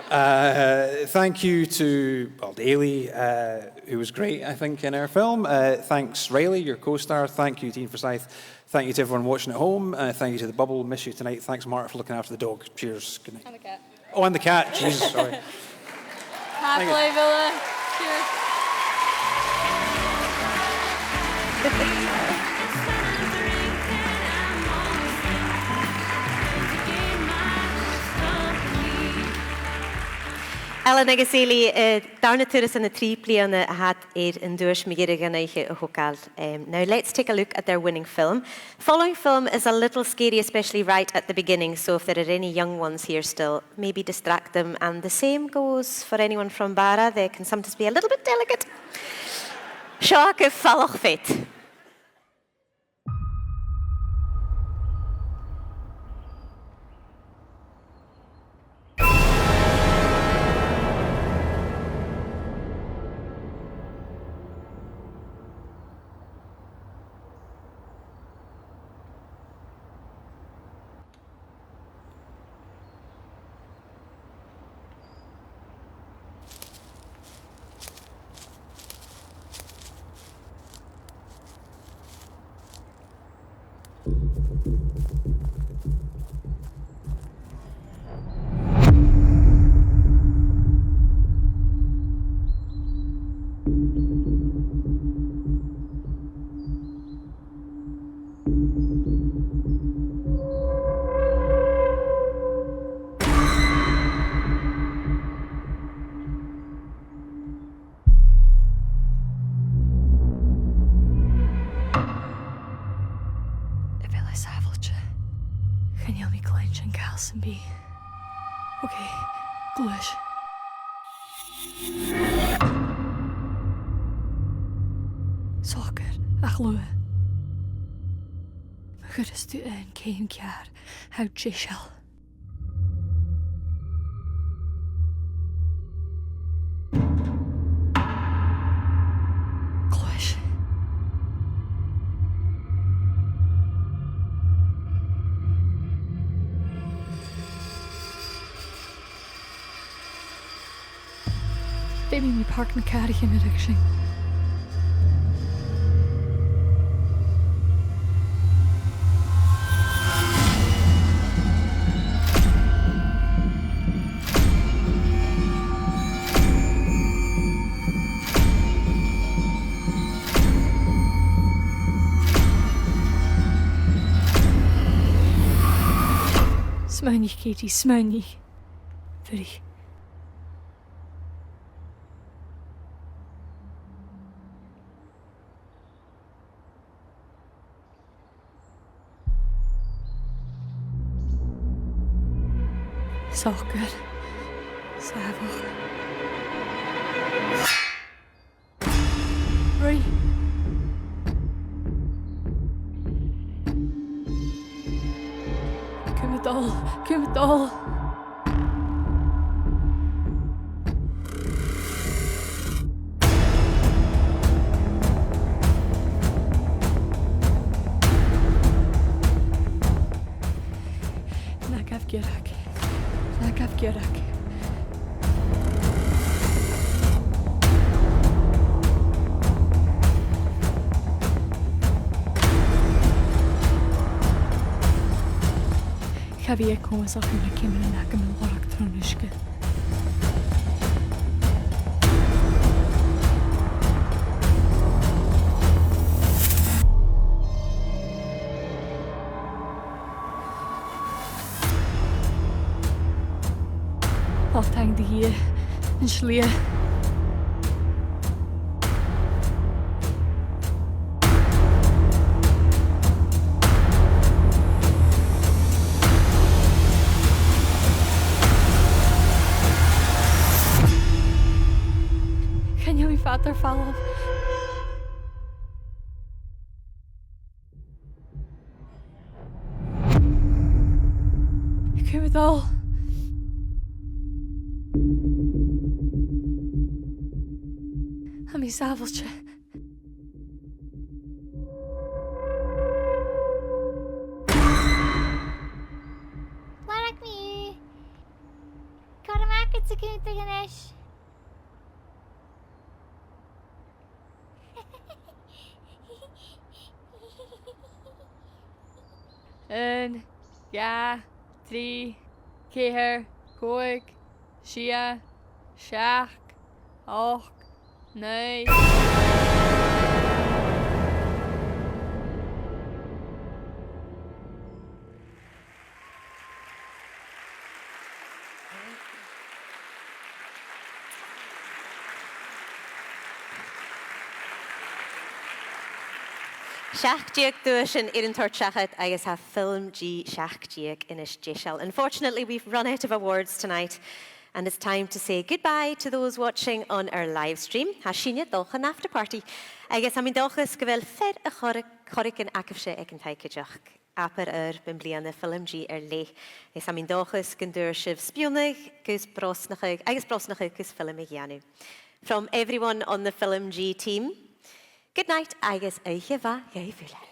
uh, thank you to, well, Eilidh, uh, who was great, I think, in our film. Uh, thanks, Riley, your co-star. Thank you to Ian Forsyth. Thank you to everyone watching at home. Uh, thank you to the Bubble. Miss you tonight. Thanks, Mark, for looking after the dog. Cheers. Good night. And the cat. Oh, and the cat. Jesus, sorry. Thank you. Happily Villa. Cheers. Ellen agus Eilidh, eh, dàrna turas ann an trì bliadhna a tha iad air an duais mu dheireadh an oidhche a thogail. Um, now let's take a look at their winning film. Following film is a little scary, especially right at the beginning, so if there are any young ones here still, maybe distract them, and the same goes for anyone from Barra, they can sometimes be a little bit delicate. Seo agaibh Falach Fead. A bheil e sàbhailte? Chan eil mi a' cluinntinn càil sam bith. Okay, gluais. Socair, ach luath. Ma chuireas tu aon cheum ceàrr, tha thu deiseil. Gluais. Feumaidh mi pàirc na càraichean a ruigsinn. 'S math a-nis, Katie, 's math a-nis. Fuirich. Socair. Sàmhach. Ruith. Cùm a' dol, cùm a' dol. Na gabh giorrag. Na gabh giorrag. Cha bhi e comasach na ceumannan agam a lorg tron uisge. Ach taing do Dhia, an slighe. Chan eil mi fada air falbh. Cùm a' dol. Tha mi sàbhailte. Lorg mi thu. Cò tha agad sa chuntar a-nis? Aon, dhà, trì, ceithir, còig, sia, seachd, ochd, naoi. Seachd deug duaisean air an toirt seachad agus tha FilmG seachd deug a-nis deiseil. Unfortunately, we've run out of awards tonight, and it's time to say goodbye to those watching on our live stream. Tha sinne a' dol chun after party, agus tha mi an dòchas gu bheil fear air choreigin agaibhse aig an taigh cuideachd. Abair oidhirp am-bliadhna FilmG air leth, is tha mi an dòchas gun d' fhuair sibh spionnadh gus brosnachadh, agus brosnachadh gus film a dhèanamh. From everyone on the FilmG team, good night agus oidhche mhath dhuibh uile.